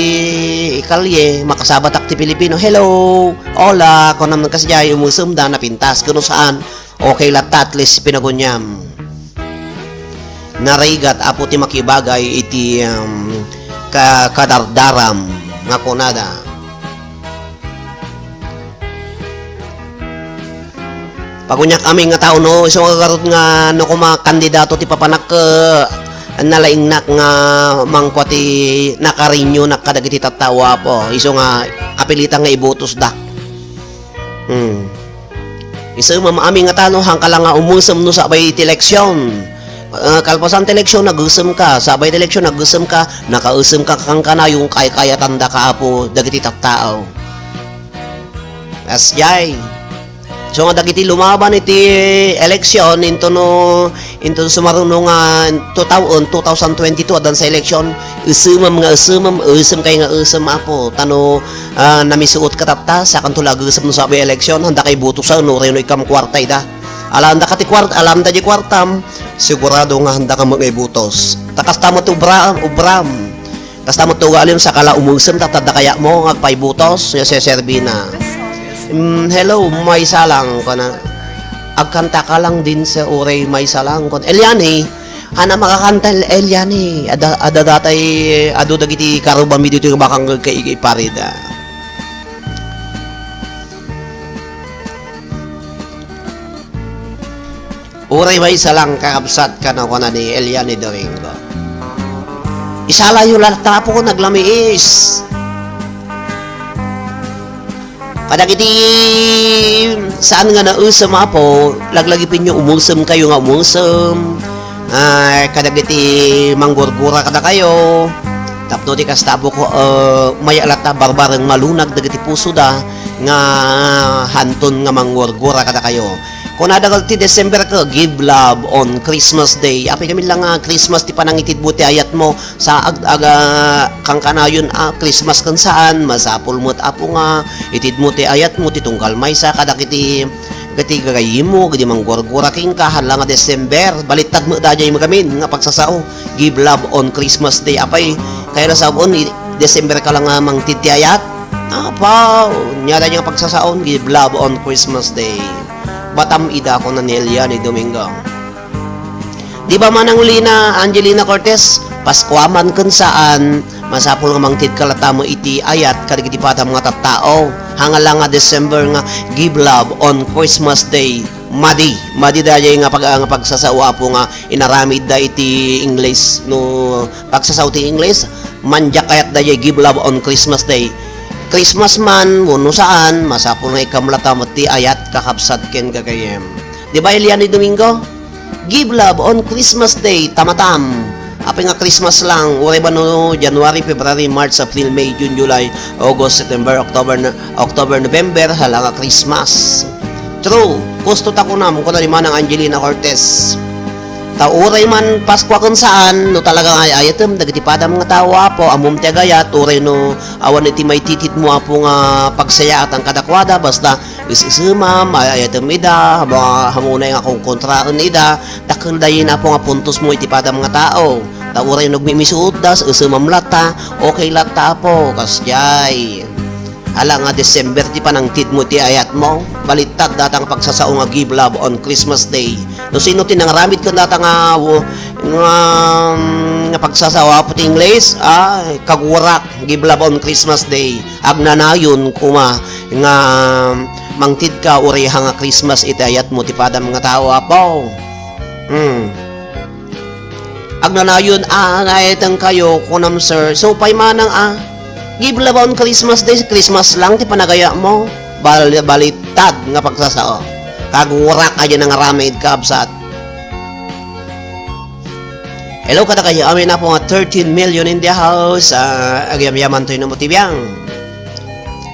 ikalye, makasabatak ti Pilipino, "Hello, hola," kunam kasdiay, umesemda, napintas, ken no saan, okay latta, at least pinaguniam. Narigat, Apo, ti makibagay iti, um, ka-, kadardaram nga kunada. Paguniak amin nga tao, no, isu nga garud nga no koma kandidato ti papanak, eh, nalaingnak nga mangkua ti nakarinyonak kadagiti tattao, Apo. Isu nga apilitan nga ibutosda. Hmm. Isemem amin nga tano, haanka la nga umesem no sabay ti eleksyon. Ah, kalpasan ti eleksyon, nagesem ka. Sabay ti eleksyon, nagesem ka. Nakaesem ka, kankanayon, kaykayatandaka, Apo, dagiti tattao. Kasdiay. So nga dagiti lumaban iti eleksyon, into no, into sumaruno nga two thousand, two thousand twenty-two, addan sa eleksyon, esemem nga esemem, esem kay nga esem, Apo. Tano, ah, namisuot ka tatta, sakanto la agesem no sabay eleksyon, haandaka ibutosen, no, uray no ikkam kuarta ida. Alaanda ka ti kuart-, alaanda di kuartam, sigurado nga haandaka maibutos. Ta kasta met ti ubra-, ubram. Kasta met ti ugalim, saka la umesem, tatta adda kayatmo nga agpaibutos, nga seserbina. Mm, hello, maysa lang, kuna. Agkantaka lang din sa uray maysa lang, kuna. Eliane, haanna makakanta, Eliane. Adda, adda datay, adu dagiti karubami ditoy nga makangngeg kay iparida. Uray maysa lang, kakabsat, kano kuna ni Eliane Domingo. Isalayo latta, Apo, naglamiis. Kadagiti saan nga naesem, Apo, laglagipenyo, umesem kayo nga umesem. Ay, kadagiti manggurgura kadakayo. Tapno ti kasta, Apo, ko, eh, maya latta barbareng malunag dagiti pusoda nga hanton nga manggurgura kadakayo. Kunada ti December ka, "Give love on Christmas Day." Apay kami lang nga Christmas ti panangitidmo ti ayatmo. Sa ag-, aga, kankanayon a Christmas ken saan, masapul met, Apo, nga itidmo ti ayatmo ti tunggal maysa kadagiti, dagiti gagayyemmo, dagiti manggurgura kenka, hala nga December. Balittad met daydiay ngamin nga pagsasao. "Give love on Christmas Day." Apay, kaya na sabon, i-, December ka lang nga mangted ti ayat? Apo, nia daydiay nga pagsasaon, "Give love on Christmas Day." Batam ida, kuna ni Eliane Domingo. Di ba manang Lina, Angelina Cortez, Paskua man ken saan, masapul nga mangted ka latta met iti ayat kadagiti padam nga tattao. Hala nga December nga "Give love on Christmas Day." Madi, madi daydiay nga pag-, nga pagsasao, Apo, nga inaramidda iti Ingles, no pagsasao ti Ingles, mandiak kayat daydiay "Give love on Christmas Day." Christmas man wenno saan, masapul nga ikkam latta met ti ayat, kakabsat ken gagayyem. Di ba, Eliane Domingo? "Give love on Christmas Day, tamatam." Apay nga Christmas lang, uray ba no January, February, March, April, May, June, July, August, September, October, No-, October, November, hala nga Christmas. True, gusto ta kunam, kuna ni Manang Angelina Cortez. Ta uray man Paskua ken saan, no talaga nga ay-ayatem dagiti padam nga tao, Apo, ammom ti agayat, uray no awan iti maititidmo, Apo, nga pagsayaatan kadakuada, basta is-isemam, ay-ayatem ida, mga hamunay nga kongkontraen ida, dakkel daydiay, Apo, nga puntosmo iti padam nga tao. Ta uray no agmimisuotda, is-isemam latta, okay latta, Apo, kasdiay. Hala nga December ti panangtedmo iti ayatmo, balittad data nga pagsasao nga "Give love on Christmas Day." No sino ti nangaramid ken data nga, nga, nga pagsasao, Apo, ti Ingles, ah, kagurak, "Give love on Christmas Day." Agnanayon koma nga mangtedka uray haan nga Christmas iti ayatmo ti padam nga tao, Apo. Hmm. Agnanayon, ah, nga ayatengkayo, kunam, sir. So, pay manang, ah, "Give love on Christmas Day," Christmas lang ti panagayatmo. Bal-, balittad nga pagsasao. Kagurak a diay nangaramid, kabsat. Hello kadakayo amin, Apo, nga thirteen million in the house. Ah, agyamyaman toy no mo ti biang.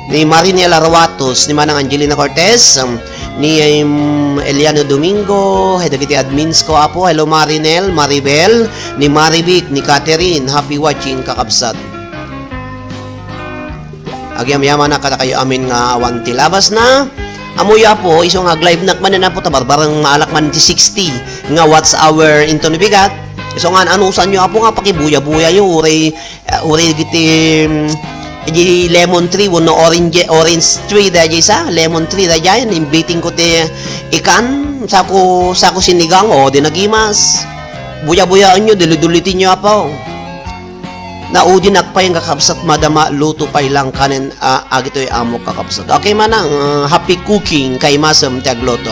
Ni Marinel Arwatos, ni Manang Angelina Cortez, um, ni, um, Eliano Domingo, hay dagiti admins ko, Apo. Hello, Marinel, Maribel, ni Marivic, ni Catherine. Happy watching, kakabsat. Agyamyamanak kadakayo amin nga awan ti labasna. Ammoyo, Apo, isu nga ag-live-nak manen, Apo, ta barbareng maalak man ti sixty nga watch hour inton bigat. Isu nga an-anusanyo, Apo, nga pakibuya-buyayo, uray, ah, uray dagiti, mm, idi lemon tree wenno orange, orange tree daydiay sa, lemon tree daydiay, imbiting ko ti ikan, sako, sako sinigang, o, di nagimas. Buya-buyaenyo, duli-dulitenyo, Apo. Naudinak pay nga kabsat, madama, luto pay lang kanen, ah, agitoy amok, kakabsat. Okay manang, ah, happy cooking, kaimasem ti agluto.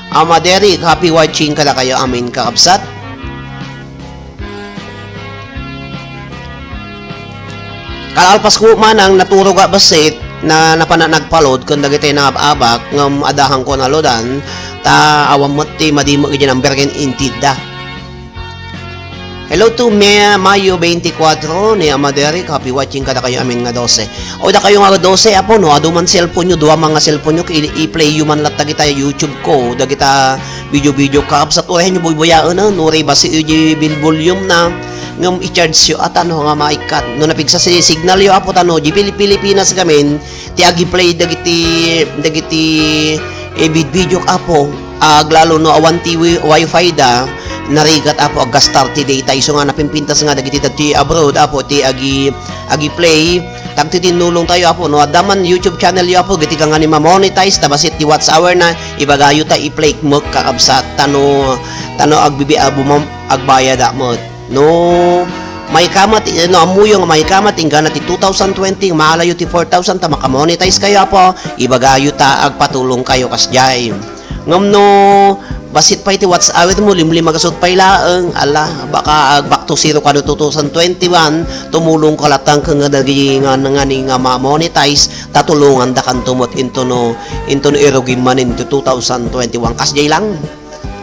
Ama Derek, happy watching kadakayo amin, kakabsat. Kalpasko manang, naturog a bassit, na, napan nagpa-load ken dagiti nangab-abak ngem adda kano a loadan, ta awan met ti madi met iti number ken intedda. Hello to May, Mayo twenty-four ni Ama Derek. Happy watching kadakayo amin nga dose. O dakayo nga dose, apo, no, adu man cellphone-yo, dua man nga cellphone-yo, i-, i-play-yo man latta dagita YouTube ko, dagita video-video ka, kabsat, uray nyo buybuyaen, no, uray basi iti bil-, volume na, ngem i-charge-yo, ata, no, nga maikkat. No, napigsa si signal-yo, apo, ta, no, di Pili-, Pilipinas gamin, ti agi-play dagiti, dagiti, eh, bid-, video, apo, aglalo no awan ti wi-, wifi da, narigat, apo, aggastar ti data. Isu nga napimpintas nga dagiti dagiti abroad, apo, ti agi, agi-play. Tagtitinnulong tayo, apo, no adda man YouTube channel-yo, apo, dagiti kangani ma-monetize, ta bassit ti watch hour na, ibagayo ta i-play met, kakabsat, ta no, ta no agbibi-, abu-, mam-, agbayad met. No, maikam ti, no, ammoyo nga maikam ti inggana ti two thousand twenty, maalayo ti four thousand ta makamonetize kayo, apo, ibagayo ta agpatulong kayo kasdiay. Ngem no, bassit pay ti watch hour mo, limlimagasut pay laeng, ala, baka ag-, back to zero kano two thousand twenty-one, tumulong ka latta ken nga dagiti nga, nga, nga ma-monetize, ta tulongandakanto met intono, intono irugim manen ti two thousand twenty-one. Kasdiay lang.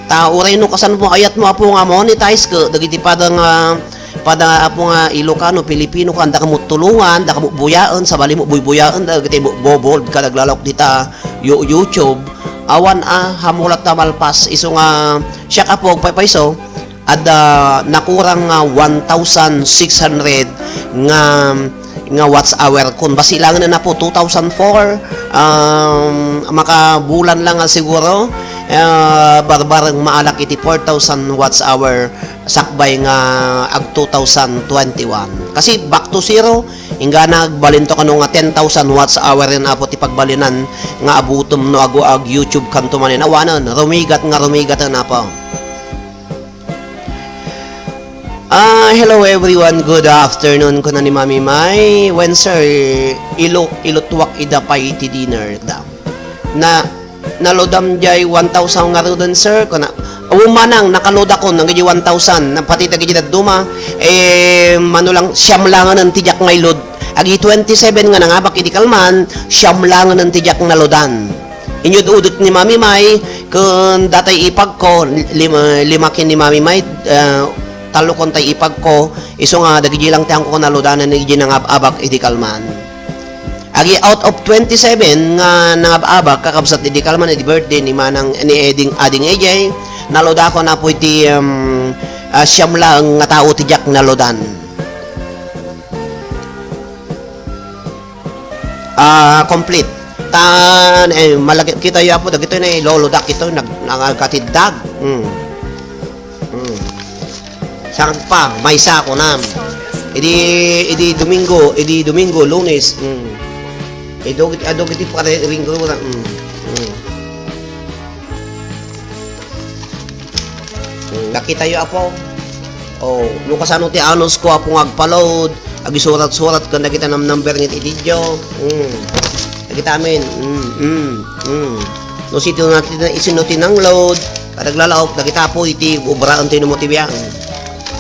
Ta uray no kasano mo ayat mo, apo, nga monetize ket dagiti pada nga, pada, apo, nga Ilocano, Pilipino ka, anda ka mo tulongan, anda ka mo buyaen, sabali mo buybuyaen, dagiti bo-, bobold ka naglalawag dita You-, YouTube. Awan a, hamulat ta malpas. Isu nga, siak, apo, agpaypayso, adda nakurang nga one thousand six hundred nga nga watch hour. Kun basilangen na po, two thousand four, um, makabulan lang nga siguro, ah, barbareng maalak iti four thousand watch hour sakbay nga ag two thousand twenty-one. Kasi back to zero, inggana agbalinto kano nga ten thousand watch hour yen, apo, ti pagbalinan nga abutom no agu-, ag YouTube kanto manen. Awanen, rumigat nga rumigat na po. Ah, hello everyone. Good afternoon, kuna ni Mami May. When, sir, ilo-, ilutuak ida pay iti dinner da. Na, nalodam jay one thousand nga ruden, sir, kuna. Awan manang, nakalodakon, nang iti one thousand, na pati dagiti dadduma, eh, mano lang, siam langanen ti diak nga ilod. Agi twenty-seven nga nangabak iti kalman, siam langanen ti diak nalodan. Inyud-udot ni Mami May, ken datay ipagko, lima, lima ken ni Mami May, ah, tallo kon tay ipagko, isu nga dagiti lang ti amko nalodanan iti nangab-abak iti kalman. Agi out of twenty-seven nga nangab-abak, kakabsat iti kalman iti birthday ni Manang, ni Eding, Ading A J, nalodakon, apo, iti, um, ah, siam laeng nga tao ti diak nalodan. Ah, complete. Tan, eh, malaki, kitayo, apo, dagitoy na ilolodak ito, nag-, nagkatiddag. Mm. Mm. Saan pa, maysa ko na. Idi, idi Domingo, idi Domingo, Lunes. Mm. Ido, ado kiti pare ringgo na. Mm. Mm. Mm, nakita yo, apo? Oh, no kasano ti anus ko, apo, nga agpaload, agisurat-surat ken dagita nam-, number nga iti video. Mm. Dagita amin. Mm, mm, mm. No sino ti, sino ti nangload, kada aglalaok, dagita, apo, iti ubraen ti no mo ti biag.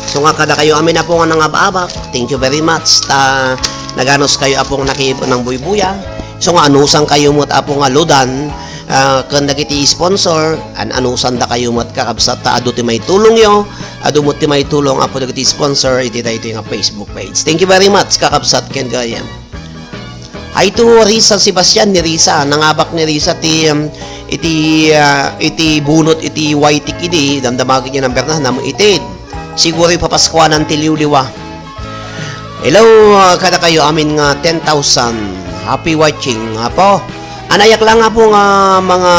So nga, kada kayo amin, apo, nga nangababak, thank you very much. Ta, naganus kayo, apo, nga naki-, nang buybuya. So nga, anusan kayo met, apo, nga loadan, ah, ken dagiti sponsor, an-, anusandakayo met, kakabsat, ta adu ti maitulongyo, adu met ti maitulong, apo, dagiti sponsor iti daytoy nga Facebook page. Thank you very much, kakabsat, ken gayam. Hi to Risa Sebastian, ni Risa, nangabak ni Risa ti, um, iti, ah, iti bunot iti Y T K D, damdama ket ni number na, nam-, itid. Siguro ipapaskuanan ti liwliwa. Hello, ah, kada kayo amin nga ten thousand. Happy watching, apo. Anayak lang, apo, nga mga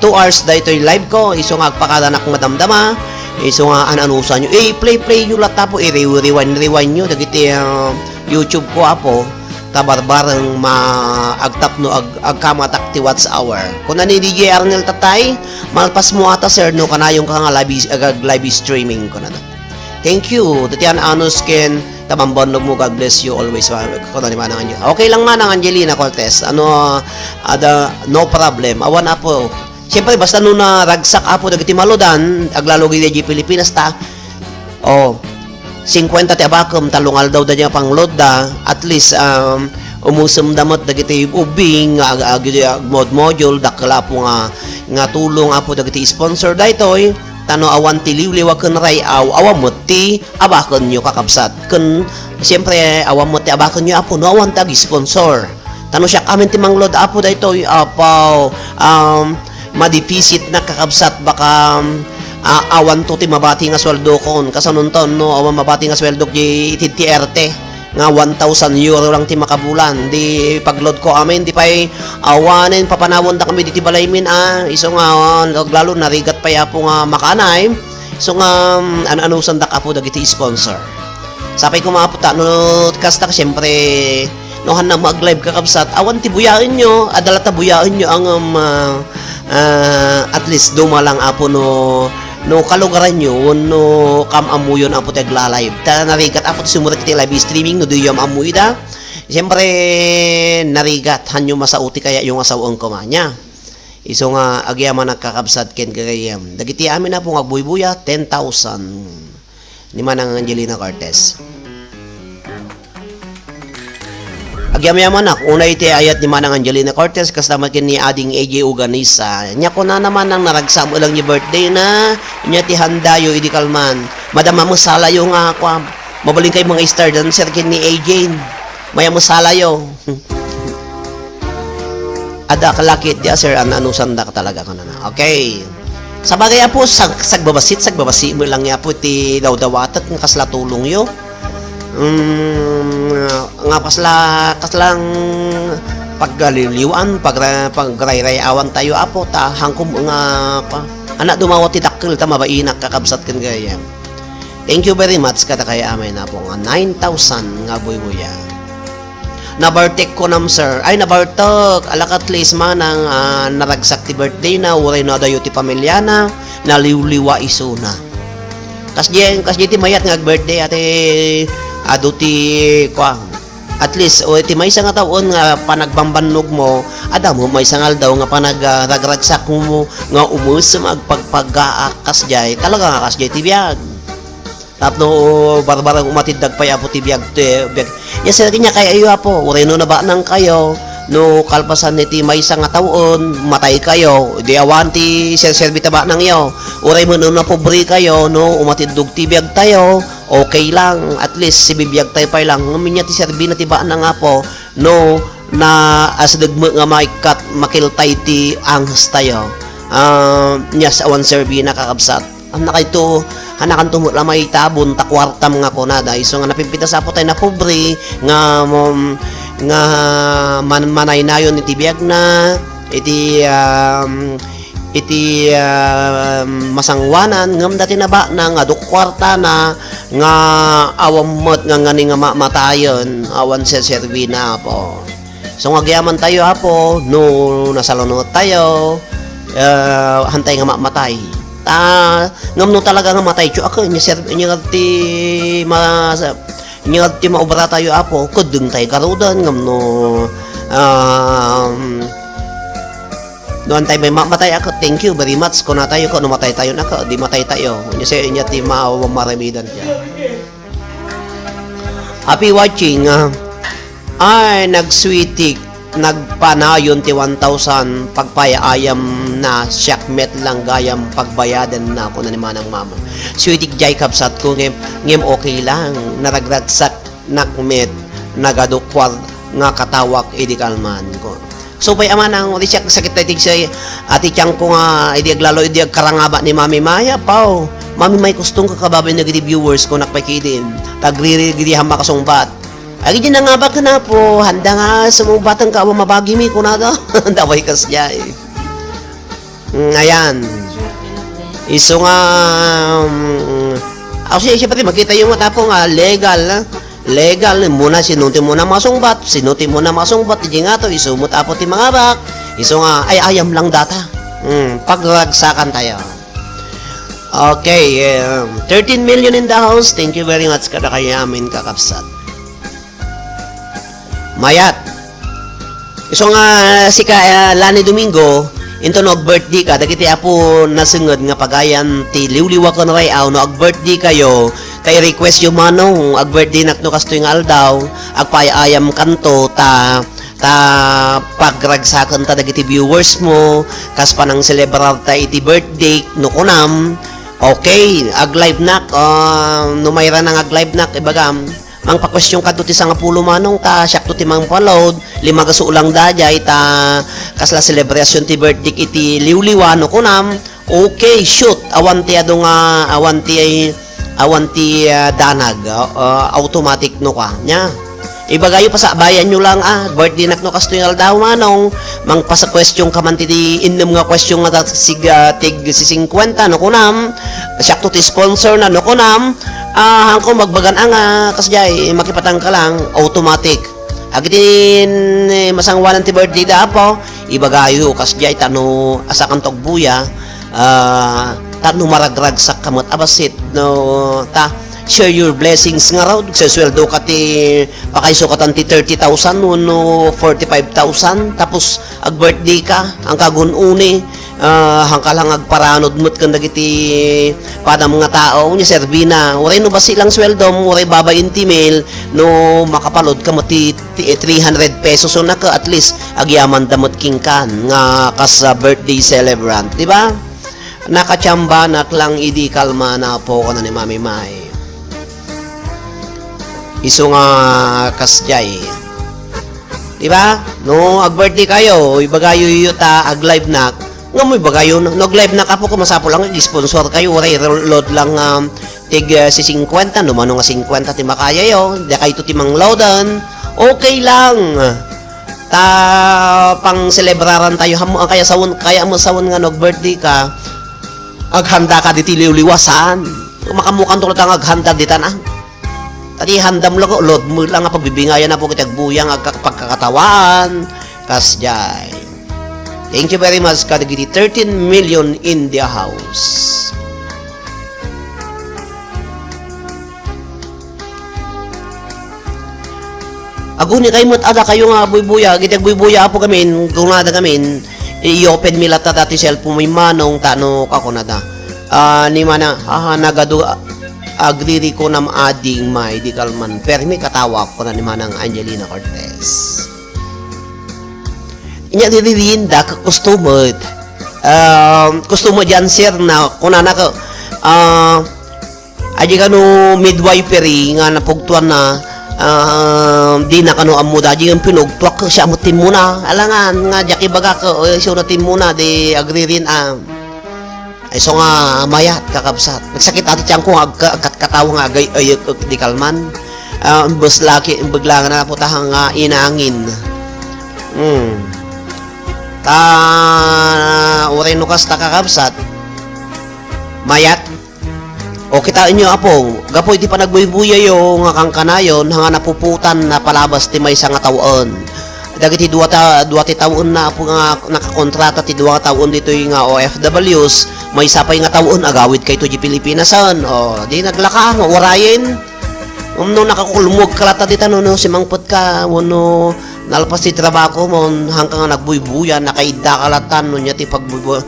two hours daytoy live ko, isu nga agpakadanak madamdama, isu nga an-anusan yo. I-play-play yo latta, apo, i-rewind-rewind yo dagiti, ah, YouTube ko, apo. Ta barbareng ma-, agtapno ag-, agkamatak ti watch hour. Kuna ni D J Arnel Tatay, malpas mo ata, sir, no kanayon ka nga live, ag-, live streaming, kuna na. Thank you. Dati an-anus ken ta bambannog mo, God bless you always, ah, kuna ni Manang Angelina. Okay lang, Manang Angelina Cortez. Ano, ada, no problem. Awan, apo. Siyempre, basta no naragsak, apo, dagiti maloadan, aglalo gid idiay Pilipinas ta, oh, singkwenta ti abakem, tallo nga aldaw da diay pangload da, at least, um, Umusem da met dagiti ubbing nga ag-, ag-, agmodmodule, dakkel, Apo, nga, nga tulong, Apo, dagiti sponsor daytoy, ta no awan ti liwliwa ken ray-aw, awan met ti abakenyo, kakabsat. Ken, siyempre, awan met ti abakenyo, Apo, no awan ti ag-sponsor. Ta no siak amin ti mangload, Apo, daytoy, Apo, um, madipisitnak, kakabsat, baka, um, a-, awanto ti mabati nga sueldokon. Kasanonton, no, awan mabati nga sueldok di iti T R T nga one thousand euro lang ti makabulan. Di pagloadko amin, di pay awanen papanawendakami diti balaymin, a. Isu nga, ah, lalo narigat pay, Apo, nga makaanay. Isu nga, um, an-anusandak, Apo, dagiti sponsor. Sapay koma, Apo, ta no kasta, siyempre, no hanna mag-live, kakabsat, awan ti buyaenyo, adda latta buyaenyo ang, um, ah, ah, at least duma lang, Apo, no, no kalugaranyo wenno kaam-ammoyon, Apo, ti agla-live. Ta narigat, Apo, ti sumurat iti live streaming no diyo am-ammo ida. Siyempre, narigat, hanyo masao ti kayatyo nga sawen koma nia. Isu nga agyamanak, kakabsat ken gagayyem. Dagiti amin, Apo, nga agbuybuya, ten thousand. Ni Manang Angelina Cortez. Agyamanak, unay ti ayat ni Manang Angelina Cortez, kasta met ken ni Ading A J Uganisa. Nia, kuna na, Manang, naragsak met lang ni birthday na, nia ti handayo idi kalman. Madama met salayo nga, kua, mabalin kayo mga star dancer ken ni A J. Maya met salayo. Adda ka lakit dia, sir, an-, anusandak talaga kanana. Okay. Sabagay, Apo, sag-, sagbabasi, sagbabasi met lang, Apo, ti dawdawatek nga kasla tulongyo. Mm, nga kasla, kaslang paggaliwliwan, pagra-, pagrayrayawan tayo, Apo, ta hangkom nga, pa, anak dumawa ti dakkel ta mabainak, kakabsat ken gayam. Thank you very much kadakayo amin, Apo, nga nine thousand nga buybuya. Nabartek ko nam, sir. Ay, nabartek. Alak at least manang, ah, naragsak ti birthday na, uray no adayo ti pamilyana, naliwliwa isuna. Kasdiay, kasdiay ti mayat nga ag-birthday, ate, adu ti, kwa, at least, o ti maysa nga tawen nga panagbambannog mo, adda mo maysa nga aldaw nga panag-, ah, ragragsak mo nga umus, agpagpagaak kasdiay. Talaga nga kasdiay ti biag. Tapno barbareng umatiddag pay, Apo, ti biag, ti biag. Ya, sir, ken nia kay ayo, Apo, uray no nabanang kayo, no kalpasan iti maysa nga tawen, matay kayo, di awan ti serserbi ta banangyo. Uray met no napobre kayo, no umatiddog ti biag tayo, okay lang, at least sibibiag tayo pay lang. Ngem nia ti serbi na ti banang, Apo, no naasdeg met nga maikkat, makiltay ti anges tayo. Ah, nia, awan serbi na, kakabsat. Annakayto, anakanto met la maitabon ta kuartam nga kunada. Isu nga napigpitas, Apo, tay napobre nga, um, nga man-, manaynayon iti biagna, iti, um, iti, um, masangoanan, ngem dati nabana nga adu kuartana nga awan met nga ngani nga mamatayen, awan serserbina, Apo. So, nga agyaman tayo, Apo, no nasalunaw tayo, ah, hantay nga mamatay. Ta, ngem no talaga nga matay, tiyo, ako, inya ser-, inya ti ma-, inya ti maobra tayo, Apo, kuddeng tayo garuden, ngem no, um, no antay may mamatay ako, thank you very much, kuna tayo ko, no matay tayo na ko, di matay tayo. Inya sa inya ti ma-, maramidan tayo. Happy watching, ah. Ay, nagsweetik, nagpanayon ti one thousand, pagpayaayam na, siak met lang gayam pagbayaden na, kuna ni Manang Mama. Sweetik jay kabsat ko, ngem, ngem okay lang, naragragsak, nakmet, nagadukwar, nga katawak, idi kalman ko. So, pay amanang, uri siak sakit tayo tigsay, ati tiyang ko nga, idi aglalo, idi agkarangaba ni Mami Maya, paw. Mami May, kustong ka kababay na gidi viewers ko, nakpay kidin. Tagriri gidi hama kasungbat. Agi di nangabak na po, handa nga sumungbatang ka, awa mabagi mi, kunada. Daway kas jay. Mm, ayan. Isu nga, mm, ako siya, siyempre, makita yung mata po nga, legal, ah. Legal, muna, sino ti muna masungbat, sino ti muna masungbat, di nga to, isu mo tapo ti mangabak, isu nga, ay, ayam lang data. Mm, pagragsakan tayo. Okay, um, thirteen million in the house. Thank you very much, kada kayamin, kakabsat. Mayat. Isu nga sika, ah, Lani Domingo, into no ag-birthday ka, dagiti apo nasenged nga pagayan ti liwliwa ken ray-aw, no ag-birthday kayo, Ta i-request yo, Manong, ag-birthday nak no kastoy nga aldaw, agpaay-ayamkanto, ta, ta pagragsakenta dagiti viewers mo, kas panang-celebrarta iti birthday, no kunam. Okay, ag-live nak, ah, no mayra nang ag-live nak, ibagam, mangpa-question kadto ti sangapulo, Manong, ta siakto ti mangpa-load, lima gasu lang dayay, ta kasla selebrasyon ti birthday iti liwliwa, no kunam. Okay, shoot. Awan ti adu nga, awan ti, awan ti, ah, danag. Ah, ah, automatic no ka. Nya. Ibagayo, pasabayan nyo lang, ah, birthday nak no kastoy nga aldaw, Manong. Mangpasa-question ka man ti, ti innem nga question nga ta-, sig-, ah, tig sisingkwenta, no kunam. Siakto ti sponsor na, no kunam. Ah, hangko magbagan anga, kasjay, makipatang ka lang, automatic. Agiti, eh, masangoanan ti birthday da, Apo, ibagayo, kasjay, ta no, asakanto agbuya, ah, ta no maragragsak ka met a bassit, no, ta, share your blessings ngarud, sesweldo ka ti, pakaisukatan ti thirty thousand wenno forty-five thousand, tapos ag-birthday ka, ang kagun-uni, ah, hangka lang agparanod met ken dagiti padam nga tao, nya serbina, uray no bassit lang sweldom, uray babain ti mil, no makapalod ka met ti, ti three hundred pesos, so naka, at least, agyamanda met kenka nga kas, ah, birthday celebrant, di ba? Nakatiambanak lang idi kalma na po ko na ni Mami Mai. Isu nga kasjay. Di ba? No, ag-birthday kayo, ibagayo iyo ta, ag-live nak. Nga mo ibagayo, no, no ag-live nak, Apo, kung masapul lang, ag-sponsor kayo, uray, load lang, um, tig, uh, sisingkwenta, no, mano nga singkwenta ti makayayo, di kayo ti mangloadan. Okay lang. Ta, pang-celebraran tayo, hamo, ang kaya sawon, kaya mo sawon nga no, ag-birthday ka, aghanda ka diti liwliwa, saan? Makamukan to lang aghanda ditan, ah. Tadi handam lang ko, load mo lang nga pagbibingayan na po kita agbuya nga agka-, pagkakatawaan. Kasjay. Thank you very much, kadagiti thirteen million in the house. Aguni kayo met, ada kayo nga buybuya, iti agbuybuya, Apo, gamin, kunada gamin, i-open mi latta dati cellphone mi, Manong, tano ka kunada. Ah, ni Mana, haha, nagadu, agriri ko nam ading may di kalman. Permi katawa ko na ni Manang Angelina Cortez. Inya diririnda ka customer. Um, customer diyan, sir, na kunana ka, ah, adi kano midwifery nga napugtuan na, ah, di na kano ammo da, adi nga pinugtuak siya mo timmuna. Alangan nga, diak ibaga ka, o, siya na timmuna, di agririn, ah. Ay, so nga, mayat, kakabsat. Nagsakit ati tiyan ko nga agka-, agkatkatawa nga agay-, ayek-ek di kalman. Ah, imbes laki, imbaglangan na po tahan nga inangin. Hmm. Ta, uray no kasta, kakabsat. Mayat. O, kitaenyo, Apo, gapu iti panagbuybuyayo nga kankanayon, nga napuputan na palabas ti maysa nga tawen. Dagiti dua ta-, dua ti tawen na, Apo, nga nakakontrata ti dua nga tawen ditoy nga O F Ws, maysa pay nga tawen agawid kayto di Pilipinas, en. O, di naglaka nga urayen. Um, no nakakulmog ka latta dita, no, no, simangpet ka, wenno nalpas ti trabako mo, hangka nga nagbuybuya, nakaidda ka latta, no, nya ti pagbuybu-,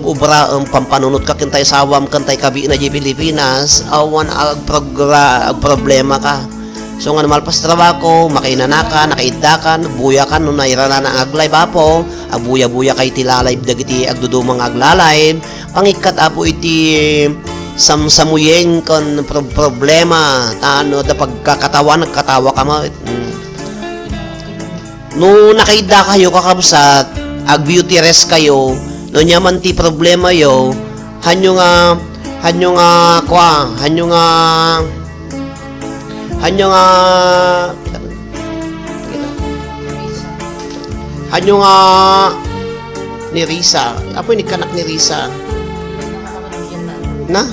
obra, um, pampanunot ka, kentay sawam, kentay kabiina di Pilipinas, awan agprogra-, agproblema ka. So, nga malpas trabako, makainanaka, nakaiddakan, buyakan, no nairanana nga aglay, bapo, agbuya-buya kay ti lalay, dagiti agduduma nga aglalay, pangikkat, Apo, iti samsamuyeng ken pro-, problema, ta no da pagkakatawa, nagkatawa ka met. Mm. No nakaidda kayo, kakabsat, ag-beauty rest kayo, no nia man ti problema yo, hanyo nga, hanyo nga, kwa, hanyo nga, hanyo nga, hanyo nga ni Risa. Apo, ni kanak ni Risa. Na?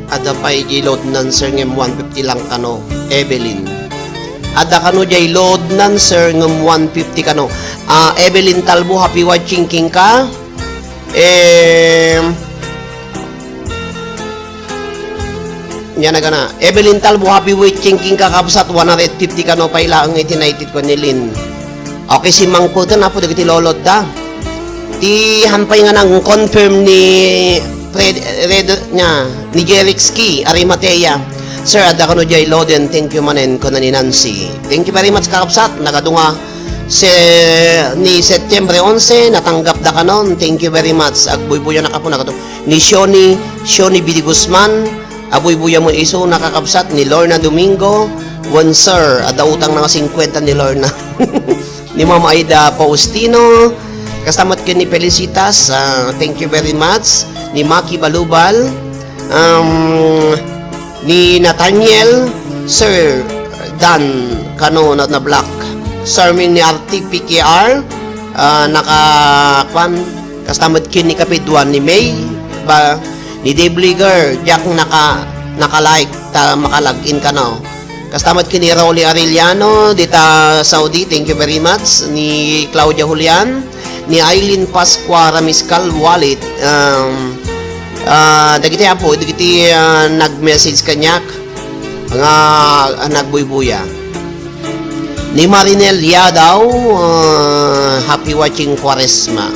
Ada pay di load nan, sir, ngem one fifty lang kano, Evelyn. Ada kano jay load nan, sir, ngem one fifty kano. Ah, Evelyn Talbo, happy watching kenka. Em, nia na gana. Evelyn Talbo, happy watching kenka, kabsat, one hundred fifty kano pay laeng iti naitid ko ni Lin. Okay, simangpeten, Apo, dagiti lolodda. Ti hampay nga nang-confirm ni Fred, Red, nia, ni Jerix Key, Arimatea. Sir, adda kano jay loaden, thank you manen, kuna ni Nancy. Thank you very much, kakabsat. Nagadu nga, se-, ni Setyembre onse, natanggap da kanon. Thank you very much. Agbuybuya na kapo, nagadu. Ni Shoni, Shoni B D Guzman, agbuybuya mo isu, nakakabsat, ni Lorna Domingo, wen sir, adda utang na nga singkwenta ni Lorna. Ni Mama Aida Faustino, kasta met ken ni Felicitas, ah, thank you very much. Ni Maki Balubal, um, ni Nathaniel, Sir Dan, kano na, na Black. Sarming ni Arti P K R, ah, naka, kwan, kasta met ken ni Kapiduan ni May, ba, ni Dave Liger, diak naka, naka-like, ta maka-log in kano. Kasta met ken ni Rolly Arellano, dita Saudi, thank you very much. Ni Claudia Julian, ni Aileen Pascua Ramiscal Wallet, um, ah, dagiti apo, dagiti, ah, nag-message kaniak nga, ah, nagbuybuya. Ni Marinel Yadaw, ah, happy watching Quaresma.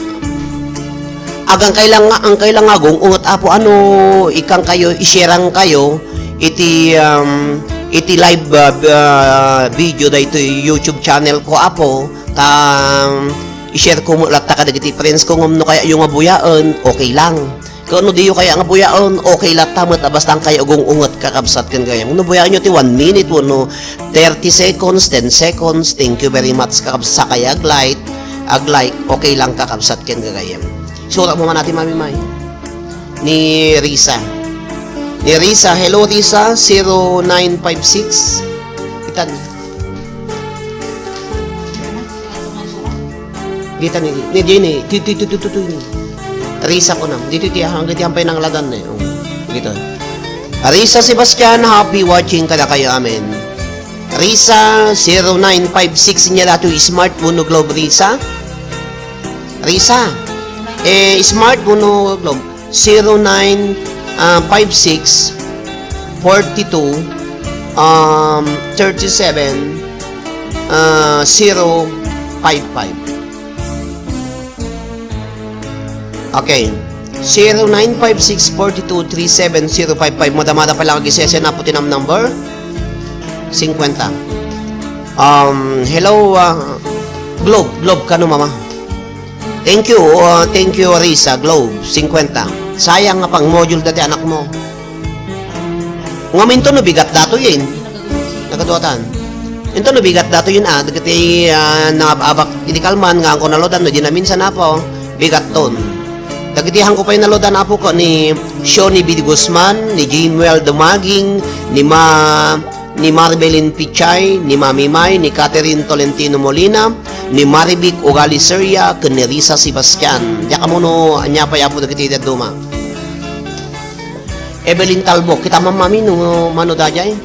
Agangkay lang nga, angkay lang nga gung-unget, apo, ano, ikangkayo, i-share-angkayo iti, um, iti live, uh, uh, video daytoy YouTube channel ko, apo. Ta, um, i-share ko met latta kadagiti friends ko, ngem no kayatyo nga buyaen, okay lang. Ken no diyo kayat nga buyaen, okay latta met, a basta angkay agung-unget, kakabsat ken gayam. No buyaenyo ti one minute wenno thirty seconds, ten seconds, thank you very much, kakabsat, kay ag-like, ag-like, okay lang, kakabsat ken gagayam. Sura mo man ati, Mami May. Ni Risa. Ni Risa, hello Risa, zero nine five six. Itan. Dita ni, ni, di ni, ti, ti, ti, ti, ti, ti, ni. Risa ko na. Dito ti, hanggang ti, hampay nang lagan na, oh. Dito. Risa Sebastian, happy watching kadakayo, amen. Risa, zero nine five six niya datoy, smart wenno Globe, Risa? Risa, eh, smart wenno Globe? Zero nine, ah, five six, forty-two, um, thirty-seven, ah, zero five five. Okay. Zero nine five six forty-two three seven zero five five. Madamada pa lang ag-S S N apo ti nam number. Singkwenta. Um, hello, ah, Globe, Globe kano, mama? Thank you, uh, thank you, Risa, Globe, singkwenta. Sayang nga pang-module dati anak mo. Ngem inton no bigat datoyen. Nagaduatan. Inton no bigat datoyen, ah, dagiti, ah, nangab-abak iti kalman nga angko naludan no di naminsan, apo, bigatton. Dagiti hangko pay naludan, apo, ko ni Shoni B D Guzman, ni Jimuel Dumaging, ni Ma-, ni Marbelin Pichay, ni Mami May, ni Catherine Tolentino Molina, ni Marivic Ugali Seria, ken ni Risa Sebastian. Diak ammo no ania pay, apo, dagiti dadduma. Evelyn Talbo, kita man, mami, no mano daydiay?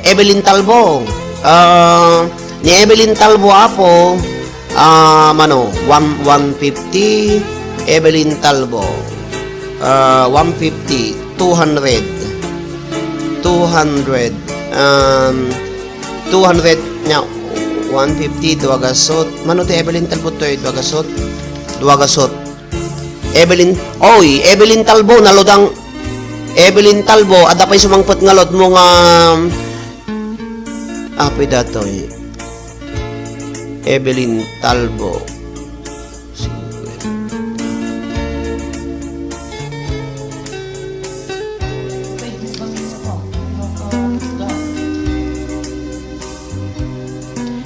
Evelyn Talbo. Ah, ni Evelyn Talbo, apo, ah, mano, one, one fifty, Evelyn Talbo. Ah, one fifty, two hundred. Two hundred. Um, two hundred nia, one fifty, dua gasot. Mano ti Evelyn Talbo toy, dua gasot? Dua gasot. Evelyn, oy, Evelyn Talbo, naludang, Evelyn Talbo, adda pay sumangpet nga load mo nga, apoy datoy. Evelyn Talbo.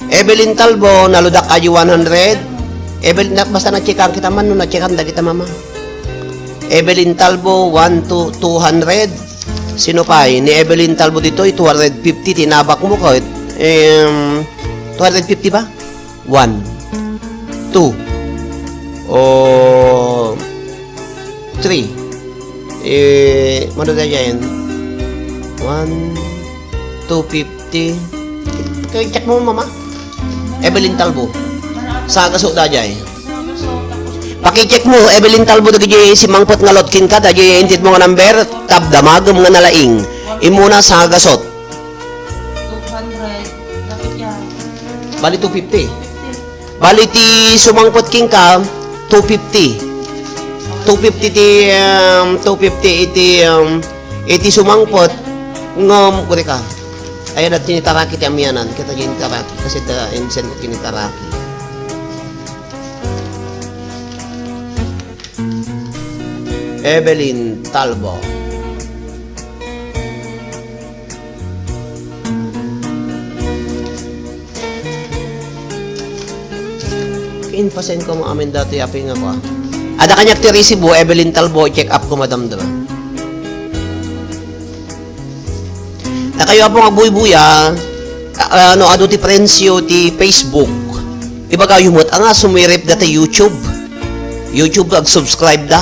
Evelyn Talbo, naludak kayo one hundred. Evelyn, na, basta na-checkan kita man, no, na-checkan da kita, mama. Evelyn Talbo, one to two hundred. Sino pay? Ni Evelyn Talbo ditoy, two hundred fifty, tinabak mo ko. Em, two hundred fifty ba? One. Two. O, three. Eh, mano da yan? One, two fifty. Kaya check mo, mama. Evelyn Talbo. Sagaso da jay. Pakicheck mo, Evelyn Talbo, dagiti simangpet nga load kenka, dagiti inted mo nga number, tapno damagem nga nalaing. Immuna, sagaso. Two hundred. Dapat yan. Bali, two fifty. Bali, ti sumangpet kenka, two fifty. two fifty ti, um, two fifty iti, um, iti sumangpet, ngem, kuri ka. Ayan, at tinitaraki ti amianan, kita tinitaraki, kasi da, insen ko tinitaraki. Evelyn Talbo. Inpasen ko mo amin dati, aping ako, ah. Ada kaniak ti resibo, Evelyn Talbo, check up ko, madam, diba? Dakayo, apo, nga buybuya, ah, ano, adu ti friends yo ti Facebook. Ibagayo met, anga, sumirip da ti YouTube. YouTube, ag-subscribe da.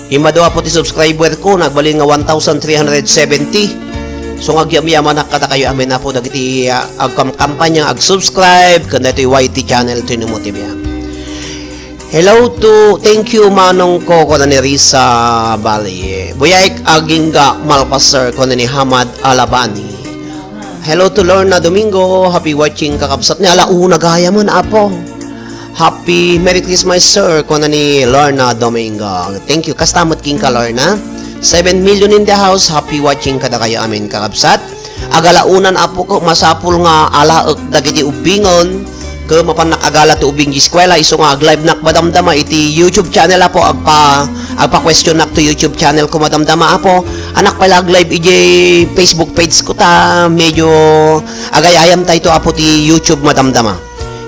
Immadu, apo, ti subscriber ko, nagbalin nga one thousand three hundred seventy. So, nga agyamyamanak kadakayo amin, apo, dagiti, ah, agkamkampanya, ag-subscribe, ken daytoy Y T channel, ti Nemo T V, ah. Hello to, thank you, manong ko, kuna ni Risa Bali. Buyaik agingga malpaser, kuna ni Hamad Alabani. Hello to Lorna Domingo, happy watching, kakabsat, ni ala una gayam, apo. Happy Merry Christmas, sir, kuna ni Lorna Domingo. Thank you. Kasta met kenka, Lorna. Seven million in the house, happy watching kadakayo amin, kakabsat. Agalaonan, apo, ko, masapul nga alaek dagiti ubbingen, ket mapannak agala ti ubbing di eskuela, isu nga ag-live nak madamdama iti YouTube channel, apo, agpa-, agpa-question nak to YouTube channel ko madamdama, apo. Anak pala ag-live iti Facebook page ko ta, medyo agayayam tayo, apo, ti YouTube madamdama.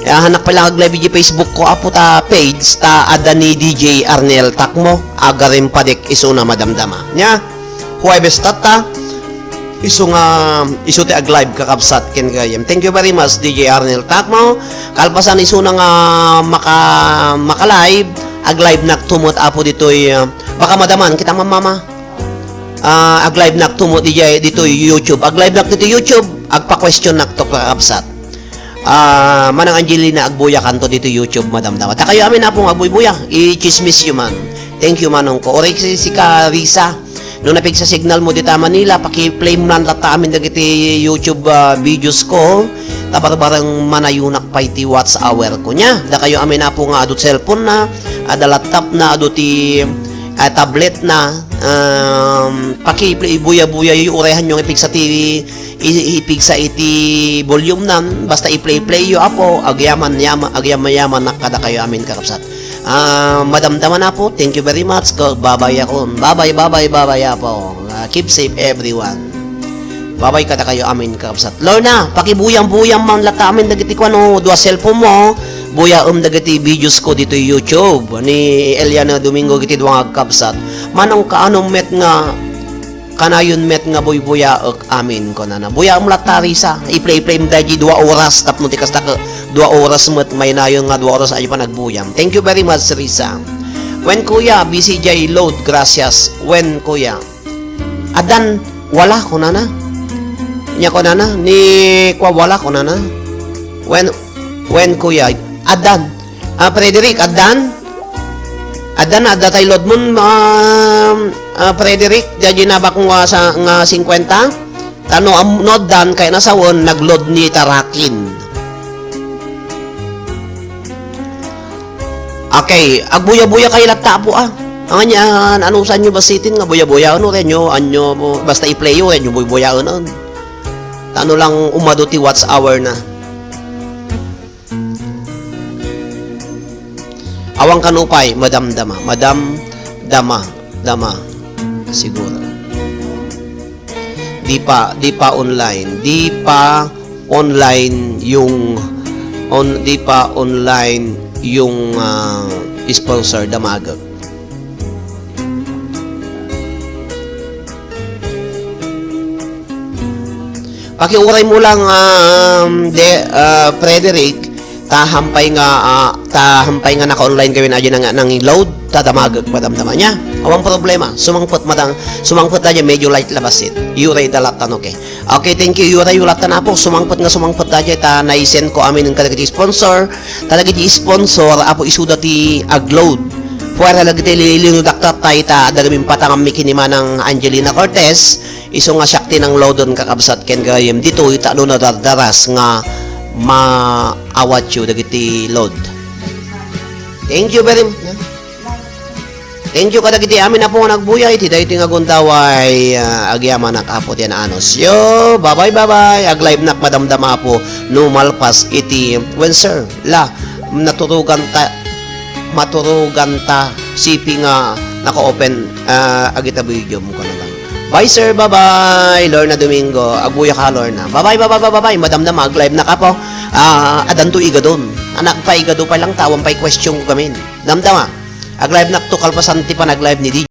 Ya, anak pala ag-live iti Facebook ko, apo, ta page, ta adda ni D J Arnel Takmo, agarim padik isuna madamdama. Nya? Huwebes tatta, isu nga, isu ti ag-live, kakabsat ken gayam. Thank you very much, D J Arnel Takmo. Kalpasan isuna nga maka-, maka-live, ag-live nak tumot, apo, ditoy, ah, baka madaman kita, mama. Ah, ag-live nak tumot ditoy, ditoy YouTube. Ag-live nak ditoy YouTube, agpa-question nak to, kakabsat. Ah, Manang Angelina, agbuyakanto ditoy YouTube, madamdama. Ta kayo amin, apo, nga agbuybuya, i-chismis yo man. Thank you, manong ko. Oray si, si ka, Risa. No napigsa signal mo dita Manila, paki-play mo lang latta amin dagiti YouTube, ah, videos ko. Ta barbareng manayunak pay ti watch hour ko. Nya, dakayo amin, apo, nga adu cellphone na, ada laptop na, adu ti, ah, tablet na, um, paki-play, buya-buya yo, urehan yo nga ipigsa ti i-, ipigsa iti volume nan, basta i-play-play yo, apo, agyaman-yama-, agyaman-yamanak kadakayo amin, kakabsat. Ah, madamdama na, apo, thank you very much, ko, babay ako. Babay, babay, babay, apo. Ah, keep safe, everyone. Babay kadakayo amin, kakabsat. Lorna, pakibuyam-buyam man latta amin dagiti kuano, dua cellphone mo. Buyaem dagiti videos ko ditoy YouTube ni Eliana Domingo, iti dua nga agkabsat. Manong kaano met nga kanayon met nga buybuyaek amin, kunana. Buyaem latta, Risa. I-play-play mo daydi dua oras tapno ti kasta ket dua oras met, maynayon nga dua oras ay panagbuyam. Thank you very much, Risa. Wen, kuya, busy jay load, gracias. Wen, kuya. Addan, wala, kunana. Nya, kunana, ni kua, wala, kunana. Wen, wen, kuya. Addan. Ah, Frederick, addan? Addan, adda tay load mo, ah, ah, Frederick, daydi nabak nga sa, nga singkwenta? Tano, am-, no addan, kay nasawen, nag-load ni Tarakin. Okay, agbuya-buya kay latta, apo, ah. Ang anya, ano, saan nyo ba sitin nga buya-buya? Ano, renyo, anyo, basta i-play yo, renyo, buya-buya, ano. Tano lang umado ti watch hour na. Awan kano pay madamdama. Madamdama. Dama. Siguro. Di pa, di pa online. Di pa online yung, on, di pa online yung, ah, sponsor, Damagek. Pakiuray mo lang, um, de, ah, Frederick, ta hampay nga, ah, ta hampay nga naka-online kami na dyan nga nang load, ta Damagek, madamdama niya. Awang problema. Sumangpet matang, sumangpet na dyan, medyo light labas it. Uray da latan, okay. Okay, thank you. Uray, ulatan na po. Sumangpet nga sumangpet na dyan, ta naisen ko amin ng kadagiti sponsor. Ta dagiti sponsor, apo, isuda ti ag-load. Puwera lagi ti lilino daktar tayo, ta adda gamin patangam mi kini Manang Angelina Cortez. Isu nga siak ti nang loadon, kakabsat ken gayem ditoy, ta no nadardaras nga maawatyo dagiti load. Thank you very much. Thank you kadagiti amin, Apo, nga nagbuya iti daytoy nga gundaway. Ah, agyamanak, Apo, ti ananusyo. Bye-bye, bye-bye. Ag-live-nak, madamdama, Apo, no malpas iti, when, sir, la, naturugan ta, maturugan ta, sipi nga naka-open, ah, agita video mo ka na lang. Bye, sir. Bye-bye. Lorna Domingo. Agbuya ka, Lorna. Bye-bye, bye-bye, bye-bye. Madamdama, ag-live-nak, Apo. Ah, adanto igadon. Anak pa igado pa lang, tawan pay question ko gamin. Damdama. Ag-live-nak to kalpasan ti panag-live ni D J.